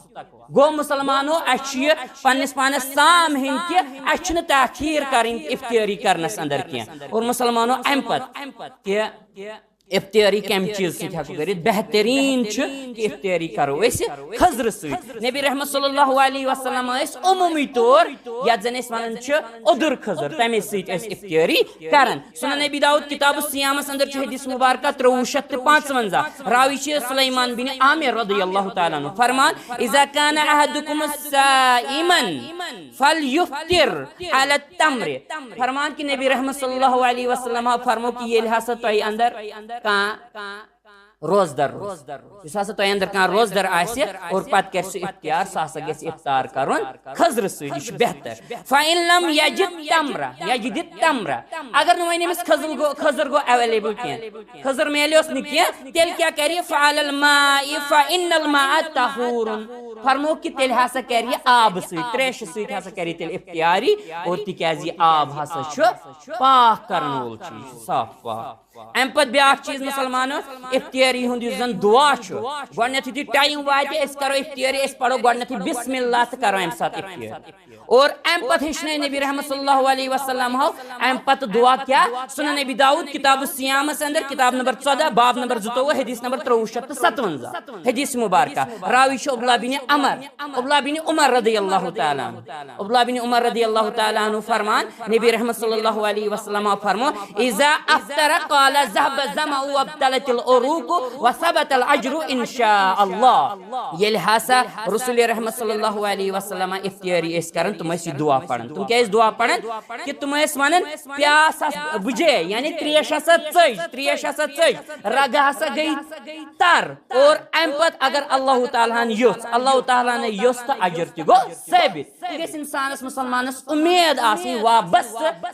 گوٚو مُسلمانو، اسہِ چھُ یہِ پننِس پانس سام ہیٚنۍ کہِ اسہِ چھُنہٕ تاخیر کرٕنۍ افطٲری کرنس اندر کینٛہہ۔ اور مُسلمانو، امہِ پتہٕ کہِ افطٲری کمہِ چیٖز سۭتۍ ہیٚکو کٔرِتھ؟ بہتریٖن چھُ کہِ افطٲری کرو أسۍ کھٔزرٕ سۭتۍ۔ نبی رحمت صلی اللہ علیہ وسلم ٲسۍ عموٗمی طور، یتھ زن أسۍ ونان چھِ اوٚدُر کھٔزٕر، تمے سۭتۍ ٲسۍ افطٲری کران۔ سنن ابی داؤد کتاب الصیامس اندر چھُ حدیث مبارکہ ترٛۆوُہ شیٚتھ تہٕ پانٛژونزہ۔ راوی چھِ سلیمان بن عامر رضی اللہ تعالیٰ عنہ۔ فرمان، "اذا كان احدكم صائما فليفطر على التمر"۔ فرمان کہِ نبی رحمت صلی اللہ علیہ وسلم فرمو کہِ ییٚلہِ ہسا تۄہہِ اندر کانٛہہ روزدر روزدر یُس ہسا تۄہہِ اندر کانٛہہ روزدر آسہِ اور پتہٕ کرِ سُہ افطار، سُہ ہسا گژھِ افطار کرُن کھٔزرٕ سۭتۍ، یہِ چھُ بہتر۔ فَإِن لَمْ يَجِدْ تَمْرَةً، یَجِدِ تَمْرَةً، اگر نہٕ وۄنۍ أمِس کھٔزٕر گوٚو، کھٔزٕر گوٚو ایویلیبل کینٛہہ، کھٔزٕر میلیوس نہٕ کینٛہہ، تیٚلہِ کیٛاہ کرِ؟ فَعَلَى الْمَاءِ فَإِنَّ الْمَاءَ طَهُورٌ۔ فرمووُکھ کہِ تیٚلہِ ہسا کرِ یہِ آبہٕ سۭتۍ، تریشہِ سۭتۍ ہسا کرِ یہِ تیٚلہِ افطاری، اور تِکیٛازِ یہِ آب ہسا چھُ پاک کرن وول چیٖز، یہِ چھُ صاف پاک۔ امہِ پتہٕ بیٛاکھ چیٖز مسلمانو، افطاری ہُنٛد یُس زن دعا چھُ، گۄڈٕنیتھ یُتھُے ٹایم واتہِ، أسۍ کرو افطاری، أسۍ پرو گۄڈٕنیتھٕے بسم اللہ تہٕ کرو امہِ ساتہٕ افطار۔ اور امہِ پتہٕ ہیٚچھنٲے نبی رحمت صلی اللہ علیہ وسلم ہو امہِ پتہٕ دعا کیٛاہ؟ سنن ابی داؤد کتاب الصیامس اندر، کتاب نمبر ژۄدہ، باب نمبر زٕتووُہ، حدیث نمبر ترٛوٚوُہ شیٚتھ تہٕ ستونزہ، حدیث مبارکہ۔ راوی چھُ عبداللہ بن عمر، عبداللہ بن عمر رضی اللہ تعالیٰ عنہ۔ عبداللہ بن عمر رضی اللہ تعالیٰ عنہ فرمان، نبی رحمت صلی اللہ علیہ وسلم فرمو، اذا افطر قال ذهب الظمأ وابتلت العروق وثبت الاجر ان شاء الله۔ ییٚلہِ ہسا رسول رحمت صلی اللہ علیہ وسلم افطاری ٲسۍ کران، تِم ٲسۍ یہِ دعا پران۔ تِم کیٛاہ ٲسۍ دعا پران؟ کہِ تِم ٲسۍ ونان، پیاس ہسا بُجے، یعنی تریش ہسا ژٔج، تریش ہسا ژٔج، رگہٕ ہسا گٔے تر، اور امہِ پتہٕ اگر اللہ تعالیٰ ہن یوٚژھ، اللہ تعالیٰ ہن یوٚژھ تہٕ اجر تہِ گوٚو ثٲبت۔ یہِ گژھِ انسانس، مسلمانس امید آسٕنۍ وابستہٕ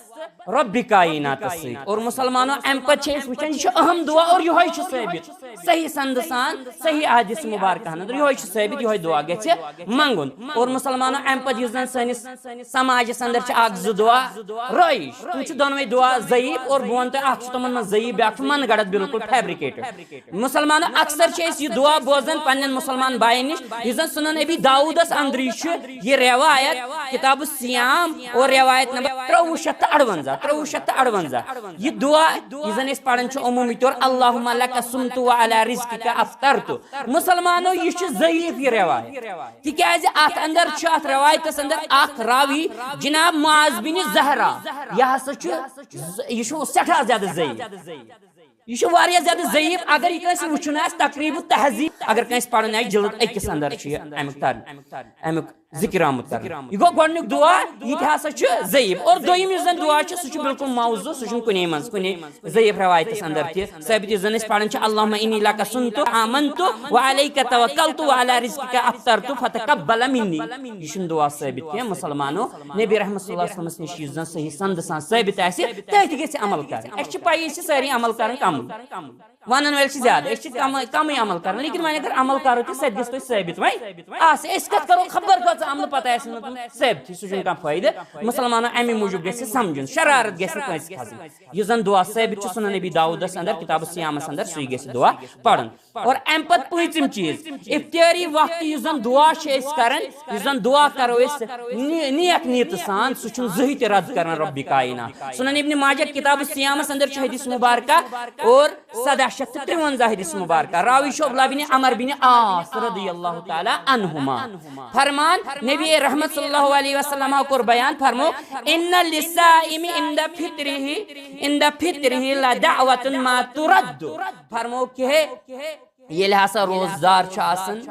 رۄبِ کایناتس سۭتۍ۔ اور مسلمانو، امہِ پتہٕ چھِ أسۍ وٕچھان، یہِ چھُ اہم دعا اور یِہوٚے چھُ ثٲبت صحیح سندٕ سان، صحیح احادیث مبارکہن اندر یِہوٚے چھُ ثٲبت، یِہوٚے دعا گژھِ منٛگُن۔ اور مسلمانو، امہِ پتہٕ یُس زن سٲنِس سماجس اندر چھِ اکھ زٕ دعا رٲیِج، تِم چھِ دۄنوَے دعا ضعیف، اور بہٕ وَنہٕ تۄہہِ، اکھ چھُ تِمن منٛز ضعیف، بیٛاکھ چھُ من گڑت، بالکل فیبریکیٹڈ۔ مسلمانو، اکثر چھِ أسۍ یہِ دعا بوزان پننٮ۪ن مسلمان باین نِش، یُس زن سنن ابی داؤدس اندرٕے چھُ یہِ روایت، کتاب الصیام اور روایت نمبر ترٛوٚوُہ شیٚتھ تہٕ اَڑونزہ، ترٛوٚوُہ شیٚتھ تہٕ اَڑونزہ۔ یہِ دعا یُس زن أسۍ پران چھِ عموٗمی طور، اللهم لك صمت وعلى رزقك افطرت۔ مسلمانو، یہِ چھُ ضعیف یہِ روایت، تِکیٛازِ اتھ اندر چھُ، اتھ روایتس اندر اکھ راوی جناب معاذ بن زہرہ، یہِ ہسا چھُ ز-، یہِ چھُ سٮ۪ٹھاہ زیادٕ ضعیف۔ یہِ چھُ واریاہ زیادٕ ضعیف۔ اگر یہِ کٲنٛسہِ وٕچھُن آسہِ، تقریب التہذیب، اگر کٲنٛسہِ پرُن آسہِ، جلد أکِس اندر چھُ یہِ امیُک ترجمہٕ، امیُک ذکر آمُت کرنہٕ۔ یہِ گوٚو گۄڈٕنیُک دعا، یہِ تہِ ہسا چھُ ضعیف۔ اور دوٚیِم یُس زن دعا چھُ، سُہ چھُ بالکل موضوع، سُہ چھُنہٕ کُنے منٛز، کُنے ضعیف روایتس اندر تہِ ثٲبت۔ یُس زن أسۍ پران چھِ، اللهم إني لك صمت آمنت وعليك توكلت وعلى رزقك أفطرت فتقبل مني۔ یہِ چھُنہٕ دعا ثٲبت کینٛہہ، مسلمانو۔ نبی رحمت صلی اللہ علیہ وسلمس نِش یُس زن صحیح سندٕ سان ثٲبت آسہِ، تٔتھۍ گژھِ عمل کرٕنۍ۔ اَسہِ چھِ پَیی، أسۍ چھِ سٲری عمل کران کم۔ ونن وٲلۍ چھِ زیادٕ، أسۍ چھِ کم، کمٕے عمل کران، لیکن وۄنۍ اگر عمل کرو تہٕ سۄ تہِ گژھِ تۄہہِ ثٲبت وۄنۍ آسہِ۔ أسۍ کتھ کرو خبر کۭژاہ عملہٕ، پتہٕ آسہِ نہٕ تِم ثٲبتٕے، سُہ چھُنہٕ کانٛہہ فٲیدٕ۔ مسلمانو، امی موٗجوٗب گژھِ سمجھُن، شرارت گژھِ نہٕ کٲنٛسہِ کھسٕنۍ۔ یُس زن دعا ثٲبت چھُ سنن ابی داؤدس اندر، کتاب الصیامس اندر، سُے گژھِ دعا پرُن۔ اور امہِ پتہٕ پٲنٛژِم چیٖز، افطٲری وقتہٕ یُس زن دعا چھِ أسۍ کران، یُس زن دعا کرو أسۍ نی-، نیک نیتہٕ سان، سُہ چھُنہٕ زٕہٕے تہِ رد کران رۄبِ کاینات۔ سنن ابن ماجہ کتاب الصیامس اندر چھُ حدیث مبارکہ اور سدہ شیٚتھ تہٕ ترٛونزہ حدیث مبارکہ۔ راوی چھُ عبداللہ بن عمر بن عاص رضی اللہ تعالیٰ عنہما۔ فرمان، نبی رحمت صلی اللہ علیہ وسلم کوٚر بیان، فرمو، ان للصائم عند فطره، عند فطره لدعوة ما ترد۔ فرمو کہ ییٚلہِ ہسا روزدار چھُ آسان،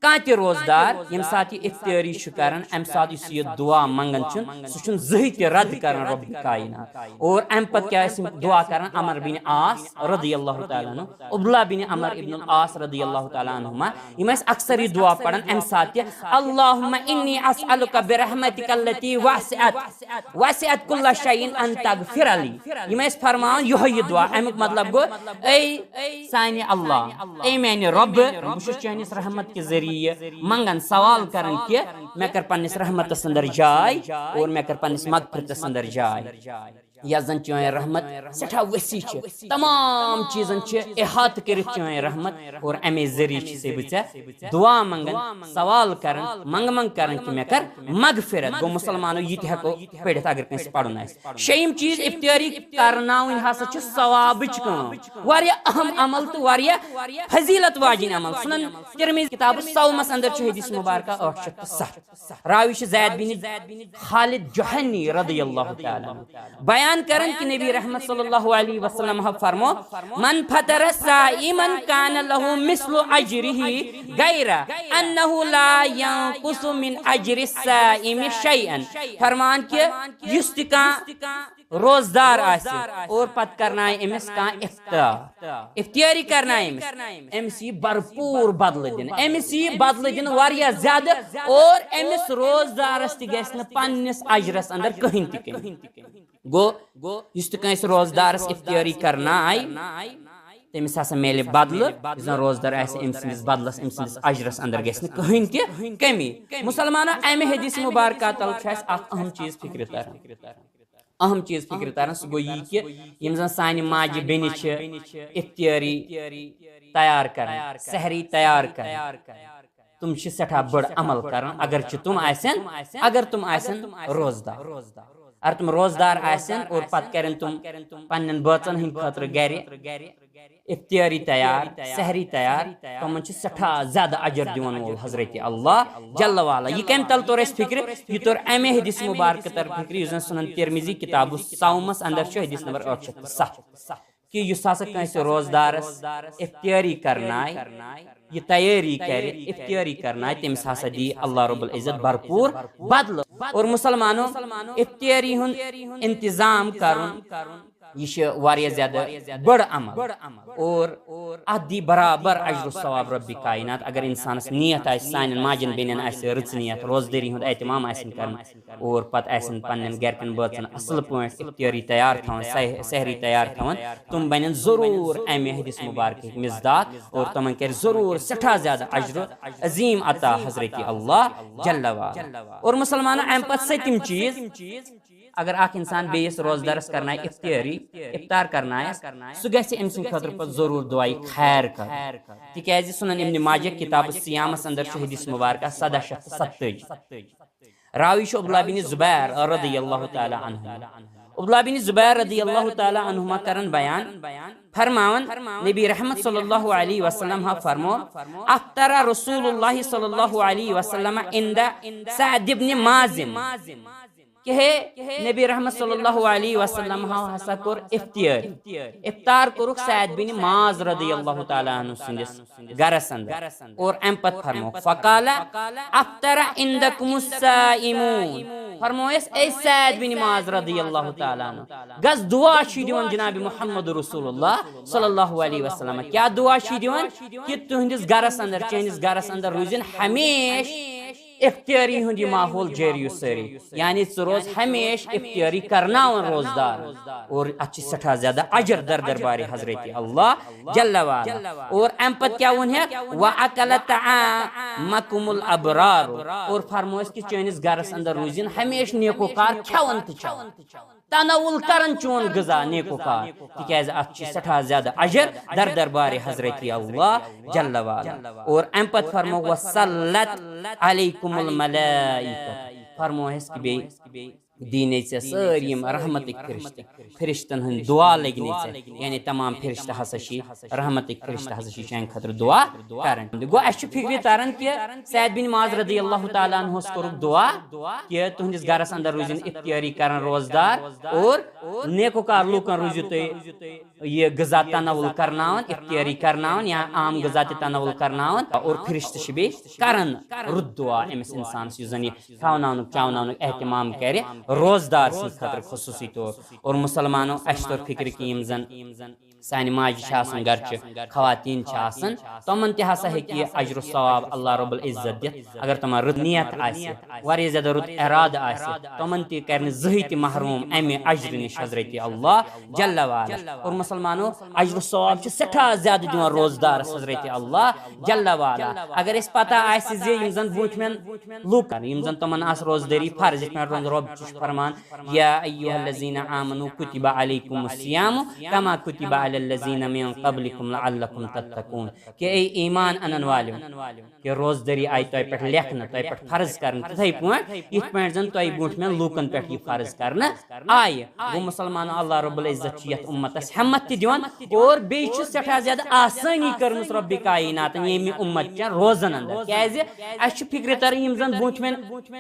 کانٛہہ تہِ روزدار، ییٚمہِ ساتہٕ یہِ افطٲری چھُ کران، اَمہِ ساتہٕ یُس یہِ دعا منٛگان چھُ، سُہ چھُنہٕ زٕہٕے تہِ رد کران رۄبِ کاینات۔ اور اَمہِ پتہٕ کیٛاہ ٲسۍ یِم دعا کران؟ عمر بن عاص رضی اللہ تعالیٰ عنہ، عبداللہ بن عمر ابن العاص رضی اللہ تعالیٰ عنہما، یِم ٲسۍ اکثر یہِ دعا پران اَمہِ ساتہٕ تہِ، اللهم إني أسألك برحمتك التي وسعت وسعت كل شيء أن تغفر لي۔ یِم ٲسۍ فرماوان یِہوٚے یہِ دعا۔ اَمیُک مطلب گوٚو، اے سانہِ اللہ، اے میانہِ رۄبہٕ، بہٕ چھُس چٲنِس رحمت کہِ ذٔریعہٕ منٛگان، سوال کران کہِ مےٚ کر پننِس رحمتس اندر جاے اور مےٚ کر پننِس مغفرتس اندر جاے۔ یۄس زن چٲنۍ رحمت سٮ۪ٹھاہ وسیع چھِ، تمام چیٖزن چھِ احاطہٕ کٔرِتھ چٲنۍ رحمت، اور امے ذٔریعہٕ چھِ سے بہٕ ژےٚ دعا منٛگان، سوال کران، منٛگہٕ منٛگہٕ کران کہِ مےٚ کر مغفرت۔ گوٚو مسلمانو، یہِ تہِ ہٮ۪کو پٔرِتھ اگر کٲنٛسہِ پرُن آسہِ۔ شیٚیِم چیٖز، افطٲری کرناوٕنۍ ہسا چھِ ثوابٕچ کٲم، واریاہ اہم عمل تہٕ واریاہ فضیلت واجیٚنۍ عمل۔ سنن ترمذی کتاب الصومس اندر چھُ حدیث مبارکہ ٲٹھ شیٚتھ تہٕ ستھ۔ راوی چھُ زید بن خالد جہنی رضی اللہ تعالیٰ عنہ۔ بیان کران کہ نبی رحمت صلی اللہ علیہ وسلم فرمو، من فطر صائما كان له مثل اجره غير انه لا ينقص من اجر الصائم شيئا۔ فرمان کہ یُس تہِ کانٛہہ روزدار آسہِ اور پتہٕ کرنایہِ أمِس کانٛہہ افطار، افطاری کرنایہِ أمِس، أمِس یی بھرپوٗر بدلہٕ دِنہٕ، أمِس یی بدلہٕ دِنہٕ واریاہ زیادٕ، اور أمِس روزدارس تہِ گژھِ نہٕ پننِس اجرس اندر کٕہٕنۍ تہِ کٔمی۔ گوٚو، یُس تہِ کٲنٛسہِ روزدارس افطاری کرنایہِ، تٔمِس ہسا میلہِ بدلہٕ، یُس زن روزدار آسہِ، أمۍ سٕنٛدِس بدلس، أمۍ سٕنٛدِس اجرس اندر گژھِ نہٕ کٕہٕنۍ تہِ کٔمی۔ مسلمانو، امہِ حدیث مبارکہ تل چھُ اسہِ اکھ اہم چیٖز فکرِ تران۔ اہم چیٖز فکرِ تران، سُہ گوٚو یی کہِ یِم زن سانہِ ماجہِ بیٚنہِ چھِ افطاری تیار کران، سحری تیار کران، تِم چھِ سٮ۪ٹھاہ بٔڑ عمل کران، اگرچہِ تِم آسن، اگر تِم آسن روزدار۔ اگر تِم روزدار آسن اور پتہٕ کرن تِم پننٮ۪ن بٲژن ہٕنٛدِ خٲطرٕ گرِ افطاری تیار، سحری تیار، تِمن چھُ سٮ۪ٹھاہ زیادٕ اجر دِوان وول حضرت اللہ جل وعلا۔ یہِ کمہِ تل توٚر اَسہِ فکرِ؟ یہِ توٚر امے حدیث مبارکہٕ تل فکرِ، یُس زن سنن ترمذی کتاب الصومس اندر چھُ، حدیث نمبر ٲٹھ شیٚتھ تہٕ ستھ، کہِ یُس ہسا کٲنٛسہِ روزدارس افطاری کرنایہِ، یہِ تیٲری کرِ، افطاری کرنایہِ، تٔمِس ہسا دی اللہ رب العزت بھرپوٗر بدلہٕ۔ اور مسلمانو، افطاری ہُنٛد انتظام کرُن، یہِ چھِ واریاہ زیادٕ بٔڑ عمل۔ اور اتھ دی برابر اجر و ثواب رب کائنات۔ اگر انسانس نیت آسہِ، سانٮ۪ن ماجن بیٚنٮ۪ن آسہِ رٕژ نیت، روزدٲری ہُنٛد اہتمام آسن کرُن، اور پتہٕ آسن پننٮ۪ن گرِکٮ۪ن بٲژن اصل پٲٹھۍ افطاری تیار تھاوان، سح-، سحری تیار تھاوان، تِم بنن ضروٗر امہِ حدیث مبارکٕکۍ مصداق، اور تِمن کرِ ضروٗر سٮ۪ٹھاہ زیادٕ اجر عظیم عطا حضرت اللہ جل وعلا۔ اور مسلمانو، امہِ پتہٕ سٔتِم چیٖز، اگر اکھ انسان بیٚیِس روزدارس کرنایہِ افطاری، افطار کرنایس، سُہ گژھِ أمۍ سٕنٛدِ خٲطرٕ پتہٕ ضروٗر دعایہِ خیر کرُن، تِکیازِ سنن ابن ماجہ کتاب الصیامس اندر چھُ حدیث مبارکہ سداہ شیٚتھ تہٕ ستتٲجی۔ راوی چھُ عبداللہ بن زبیر رضی اللہ تعالیٰ عنہ۔ عبداللہ بن زبیر رضی اللہ تعالیٰ عنہما کرن بیان، فرماون، نبی رحمت صلی اللہ علیہ وسلم ہا فرمو، افطر رسول اللہ صلی اللہ علیہ وسلم عند سعد ابن مازن، کہ ہے، نبی رحمت صلی اللہ علیہ وسلم ہا ہسا کوٚر افطار، افطار کوٚرُکھ سعد بن معاذ رضی اللہ تعالیٰ عنہ سٕنٛدِس گرس اندر۔ اور امہِ پتہٕ فرمو، فقال افطر عندکم الصائمون، فرمویس، اے سعد بن معاذ رضی اللہ تعالیٰ عنہ، گژھ دعا چھُ دِوان جناب محمد رسول اللہ صلی اللہ علیہ وسلم۔ کیٛاہ دعا چھُ دِوان؟ کہ تُہنٛدِس گرس اندر، چٲنِس گرس اندر روٗزِن ہمیشہ افطاری ہُنٛد یہِ ماحول جٲری و سٲری، یعنی ژٕ روز ہمیشہ افطاری کرناوان روزدار، اور اتھ چھِ سٮ۪ٹھاہ زیادٕ اجر در دربارِ حضرت اللہ جل وعلا۔ اور امہِ پتہٕ کیٛاہ ووٚن ہیٚکھ؟ واکل طعامکم الابرار، اور فرموس کہ چٲنِس گرس اندر روٗزِن ہمیشہ نیکوکار کھٮ۪وان تہٕ چٮ۪وان، تناول کران چون غذا نیکوکار، تِکیازِ اتھ چھِ سٮ۪ٹھاہ زیادٕ اجر در دربارِ حضرت اللہ جل وعلا۔ اور امہِ پتہٕ فرمو، وصلت علیکم الملائکہ، فرموہس کہ بیٚیہِ دِنَے ژےٚ سٲری یِم رحمتٕکۍ فرشتہٕ، فرشتن ہٕنٛدۍ دعا لٔگۍ نَے ژےٚ، یعنی تمام فرشتہٕ ہسا چھِ، رحمتٕکۍ فرشتہٕ ہسا چھِ چانہِ خٲطرٕ دعا کران۔ گوٚو، اَسہِ چھُ فکرِ تران کہِ سعد بن معاذ رضی اللہ تعالیٰ عنہس کوٚرُکھ دعا کہِ تُہنٛدِس گرس اندر روٗزِن افطاری کران روزدار اور نیکوکار لوٗکن روٗزِو تُہۍ یہِ غذا تناول کرناوان، افطاری کرناوان یا عام غذا تہِ تناول کرناوان، اور فرشتہٕ چھِ بیٚیہِ کران رُت دعا أمِس انسانس، یُس زن یہِ کھٮ۪وناونُک چاوناونُک اہتمام کرِ روزدار سٕنٛدِ خٲطرٕ خصوٗصی طور۔ اور مسلمانو، اَسہِ توٚر فکرِ کہِ یِم زن سانہِ ماجہِ چھِ آسان، گرچہِ خواتین چھِ آسان، تِمن تہِ ہسا ہیٚکہِ یہِ اجر و ثواب اللہ رب العزت دِتھ، اگر تِمن رٕژ نیت آسہِ، واریاہ زیادٕ رُت ارادٕ آسہِ، تِمن تہِ کرِ نہٕ زٕہٕے تہِ محروم امہِ اجرِ نِش حضرت اللہ جل وعلا۔ اور مسلمانو، اجر و ثواب چھِ سٮ۪ٹھاہ زیادٕ دِوان روزدارس حضرت اللہ جل وعلا۔ اگر اَسہِ پتہ آسہِ زِ یِم زن برونٛٹھمٮ۪ن لوٗکن، یِم زن تِمن آسہِ روزدٲری فرض، یِتھ پٲٹھۍ رۄب چھُ فرمان، یا ایھا الذین آمنوا کتب علیکم الصیام کما کتب علی الذین من قبلکم لعلکم تتقون، کہ اے ایمان انن والیو، کہ روزدٲری آیہِ تۄہہِ پٮ۪ٹھ لیکھنہٕ، تۄہہِ پٮ۪ٹھ فرض کرنہٕ، تِتھے پٲٹھۍ یِتھ پٲٹھۍ زن تۄہہِ برونٛٹھمٮ۪ن لوٗکن پٮ۪ٹھ یہِ فرض کرنہٕ آیہِ۔ گوٚو مسلمانو، اللہ رب العزت چھُ یتھ امتس ہمت تہِ دِوان اور بیٚیہِ چھُ سٮ۪ٹھاہ زیادٕ آسٲنی کٔرمٕژ رۄبِ کائناتن ییٚمہِ امت چٮ۪ن روزن اندر۔ کیازِ؟ اَسہِ چھُ فکرِ تران، یِم زن برونٛٹھمٮ۪ن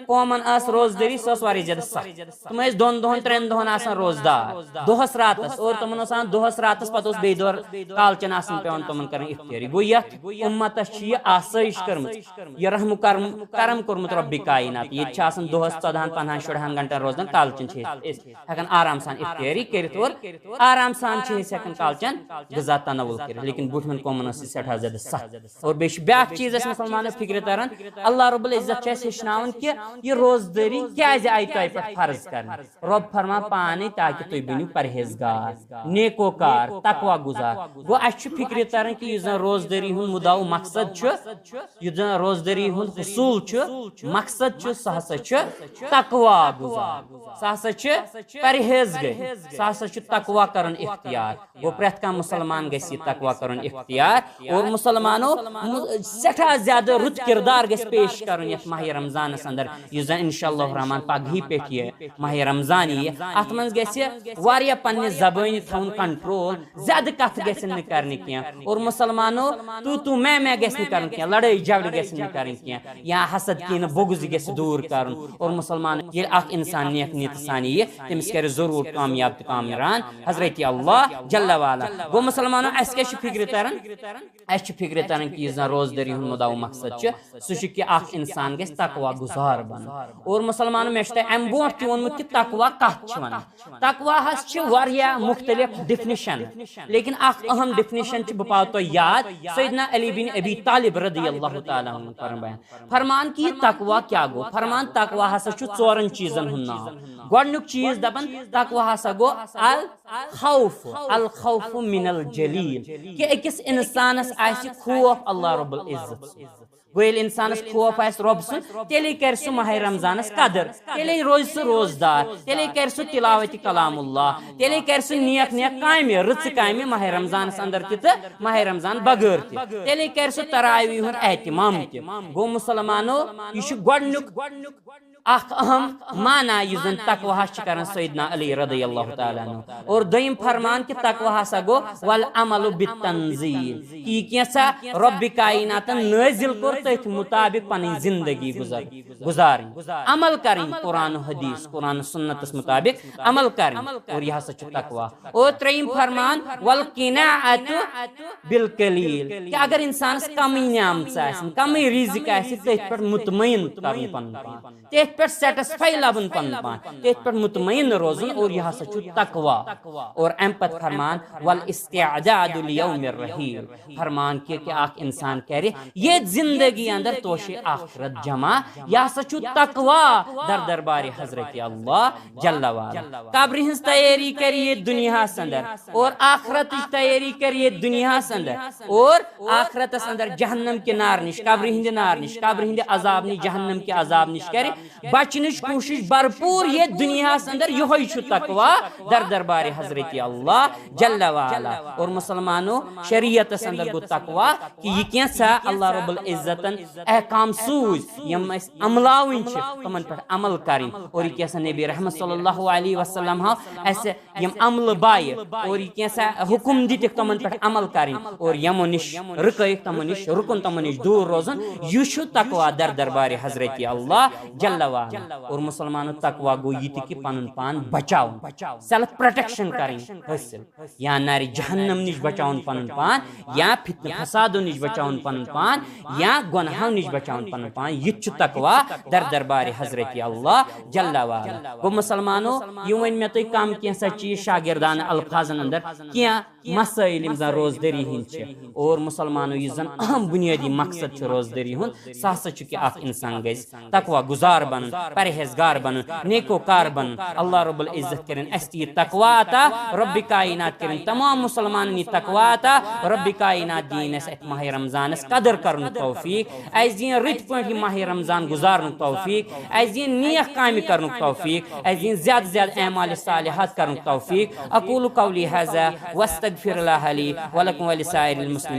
قومن ٲس روزدٲری، سۄ ٲس واریاہ زیادٕ سخت۔ تِم ٲسۍ دۄن دۄہن، ترٛٮ۪ن دۄہن آسان روزدار، دۄہس راتس، اور تِمن اوس آسان دۄہس راتس اوس بیٚیہِ دۄہ کالچن آسان پٮ۪وان تِمن کرٕنۍ افطٲری۔ گوٚو یتھ امتس چھِ یہِ آسٲیِش کٔرمٕژ، یہِ رحم و کرم، کرم کوٚرمُت رۄبِ کاینات۔ ییٚتہِ چھِ آسان دۄہس ژۄدہن، پنٛدہن، شُرہن گنٹن روزان، کالچن چھِ أسۍ ہٮ۪کان آرام سان افطٲری کٔرِتھ اور آرام سان چھِ أسۍ ہٮ۪کان کالچن غذا تناول کٔرِتھ۔ لیکن برٛونٛٹھمٮ۪ن قومن ٲس یہِ سٮ۪ٹھاہ زیادٕ سخت۔ اور بیٚیہِ چھِ بیٛاکھ چیٖز اَسہِ مُسلمانو فِکرِ تران، اللہ رب العزت چھُ اَسہِ ہیٚچھناوان کہِ یہِ روزدٲری کیٛازِ آیہِ تۄہہِ پٮ۪ٹھ فرض کرنہٕ۔ رۄب فرمان پانے تاکہِ تُہۍ بٔنِو پرہیزگار، نیکوکار، تقوی گُزار۔ گوٚو اَسہِ چھُ فِکرِ تران کہِ یُس زن روزدٲری ہُنٛد مُدعا و مقصد چھُ، یُس زن روزدٲری ہُنٛد حصوٗل چھُ، مقصد چھُ، سُہ ہسا چھُ تقوی گُزار، سُہ ہسا چھُ پرہیزگٲری، سُہ ہسا چھُ تقوی کرُن اختیار۔ گوٚو پرٛٮ۪تھ کانٛہہ مُسلمان گژھِ یہِ تقوی کرُن اختیار۔ اور مُسلمانو مُ-، سٮ۪ٹھاہ زیادٕ رُت کردار گژھِ پیش کرُن یتھ ماہِ رمضانس اندر، یُس زن انشاء اللہ الرحمن پگہٕے پٮ۪ٹھ یہِ ماہِ رمضان یِیہِ۔ اتھ منٛز گژھِ واریاہ پننہِ زبٲنۍ تھاوُن کنٹرول، زیادٕ کتھ گژھن نہٕ کرنہِ کینٛہہ۔ اور مُسلمانو تو تو میں میں گژھِ نہٕ کرُن کینٛہہ، لڑٲے جھگڑٕ گژھِ نہٕ کرٕنۍ کینٛہہ، یا حسد کینٛہہ نہٕ بغض گژھِ دوٗر کرُن۔ اور مُسلمان ییٚلہِ اکھ انسان نیک نیتہٕ سان یِیہِ، تٔمِس کرِ ضروٗر کامیاب تہٕ کامران حضرت اللہ جل وعلا۔ گوٚو مُسلمانو، اَسہِ کیٛاہ چھِ فِکرِ تران؟ اَسہِ چھِ فِکرِ تران کہِ یُس زَن روزدٲری ہُنٛد مُدعا و مقصد چھُ، سُہ چھُ کہِ اکھ اِنسان گژھِ تقوی گُزار بَنُن۔ اور مُسلمانو، مےٚ چھُ تۄہہِ اَمہِ برونٛٹھ تہِ ووٚنمُت کہِ تقوی کَتھ چھِ وَنان۔ تقوی حظ چھِ واریاہ مُختٔلِف definition، لیکن اکھ اہم definition چھِ، بہٕ پاوٕ تۄہہِ یاد، سیدنا علی بن ابی طالب رضی اللہ تعالیٰ عنہ فرمایان۔ فرمان کہِ یہِ تقوی کیٛاہ گوٚو؟ فرمان تقوی ہسا چھُ ژورن چیٖزن ہُنٛد ناو۔ گۄڈٕنیُک چیٖز دَپان تقوی ہسا گوٚو ال خوف، الخوف من الجلیل، کہِ أکِس اِنسانَس آسہِ خوف اللہ رب العزت سُنٛد۔ گوٚو ییٚلہِ اِنسانَس خوف آسہِ رۄب سُنٛد، تیٚلے کَرِ سُہ ماہِ رمضانَس قدر، تیٚلے روزِ سُہ روزدار، تیٚلے کَرِ سُہ تلاوتِ کلام اللہ، تیٚلے کَرِ سُہ نیک نیک کامہِ، رٕژٕ کامہِ ماہِ رمضانَس اندر تہِ تہٕ ماہِ رمضان بغٲر تہِ، تیٚلے کَرِ سُہ تراویح ہُنٛد اہتمام تہِ۔ گوٚو مُسلمانو، یہِ چھُ گۄڈٕنیُک اکھ اہم معنی یُس زن تقویٰ ہس چھِ کران سیدنا علی رضی اللہ تعالیٰ عنہ۔ اور دوٚیِم فرمان کہِ تقویٰ ہسا گوٚو والعمل بالتنزیل، کہِ یہِ کینٛژھا رۄبِ کایناتن نٲزِل کوٚر، تٔتھۍ مُطابق پنٕنۍ زندگی گُزار-، گُزارٕنۍ، عمل کرٕنۍ قرآن و حدیث، قرآن و سنتس مُطابق عمل کرٕنۍ، اور یہِ ہسا چھُ تقویٰ۔ اور ترٛیٚیِم فرمان والقناعۃ بالقلیل، کہِ اگر انسانس کمٕے نعمژٕ آسن، کمٕے رزق آسہِ، تٔتھۍ پٮ۪ٹھ مطمئن کرُن پنُن پان، تٔتھۍ پٮ۪ٹھ satisfy لبُن پنُن پان، تٔتھۍ پٮ۪ٹھ مطمئن روزُن، اور یہِ ہسا چھُ تقویٰ۔ اور امہِ پتہٕ فرمان والاستعداد لیوم الرحیل، فرمان کہِ، کہِ اکھ انسان کرِ ییٚتھۍ زندگی اندر توشہِ آخرت جمع، یہِ ہسا چھُ تقویٰ در دربارِ حضرت اللہ جل وعلا۔ قبرِ ہٕنٛز تیٲری کرِ ییٚتھۍ دُنیاہس اندر اور آخرتٕچ تیٲری کرِ ییٚتھۍ دُنیاہس اندر اور آخرتس اندر جہنم کہِ نار نِش، قبرِ ہٕنٛدِ نار نِش، قبرِ ہٕنٛدِ عذاب نِش، جہنم کہِ عذاب نِش کرِ بچنٕچ کوٗشش بھرپوٗر ییٚتھۍ دُنیاہس اندر۔ یِہوٚے چھُ تقویٰ در دربارِ حضرت اللہ جل وعلا۔ اور مُسلمانو، شریعتس اندر گوٚو تقویٰ کہِ یہِ کینٛژھا اللہ رب العزتن احکام سوٗزۍ، یِم اَسہِ عملاوٕنۍ چھِ، تِمن پٮ۪ٹھ عمل کرٕنۍ۔ اور یہِ کینٛژھا نبی رحمت صلی اللہ علیہ وسلم ہاو اَسہِ یِم عملہٕ بایہِ اور یہِ کینٛژھا حُکُم دِتِکھ تِمن پٮ۪ٹھ عمل کرٕنۍ اور یِمو نِش رُکٲیِکھ، تِمو نِش رُکُن، تِمو نِش دوٗر روزُن، یہِ چھُ تقویٰ در دربارِ حضرت اللہ جل وعلا۔ اور مُسلمانو، تقویٰ گوٚو یہِ تہِ کہِ پنُن پان بچاوُن، self protection کرٕنۍ حٲصِل، یا نارِ جہنم نِش بچاوُن پنُن پان، یا فتنہٕ فسادو نِش بچاوُن پنُن پان، یا گۄنہو نِش بچاوُن پنُن پان۔ یہِ تہِ چھُ تقویٰ در دربارِ حضرت اللہ جل وعلا۔ گوٚو مُسلمانو، یہِ وۄنۍ مےٚ تۄہہِ کم کینٛژھا چیٖز شاگردانہٕ الفاظن اندر، کینٛہہ مسائل یِم زن روزدٲری ہٕنٛدۍ چھِ۔ اور مُسلمانو، یُس زن اہم بُنیٲدی مقصد چھُ روزدٲری ہُنٛد، سُہ ہسا چھُ کہِ اکھ انسان گژھِ تقویٰ گُزار بنُن، پرہیزگار بنُن، نیکوکار بنُن۔ اللہ رب العزت کرن اسہِ تہِ یہِ تقویٰ عطا، ربِ کاینات کرن تمام مُسلمانن یہِ تقویٰ عطا، ربِ کاینات دِیِن اسہِ اتھ ماہِ رمضانس قدر کرنُک توفیق، اسہِ دِیِن رٕتۍ پٲٹھۍ یہِ ماہِ رمضان گُزارنُک توفیق، اسہِ دِیِن نیک کامہِ کرنُک توفیق، اسہِ دِیِن زیادٕ زیادٕ اعمالِ صالحات کرنُک توفیق۔ اقول قولی هذا واستغفر الله لي ولكم ولسائر المسلمين۔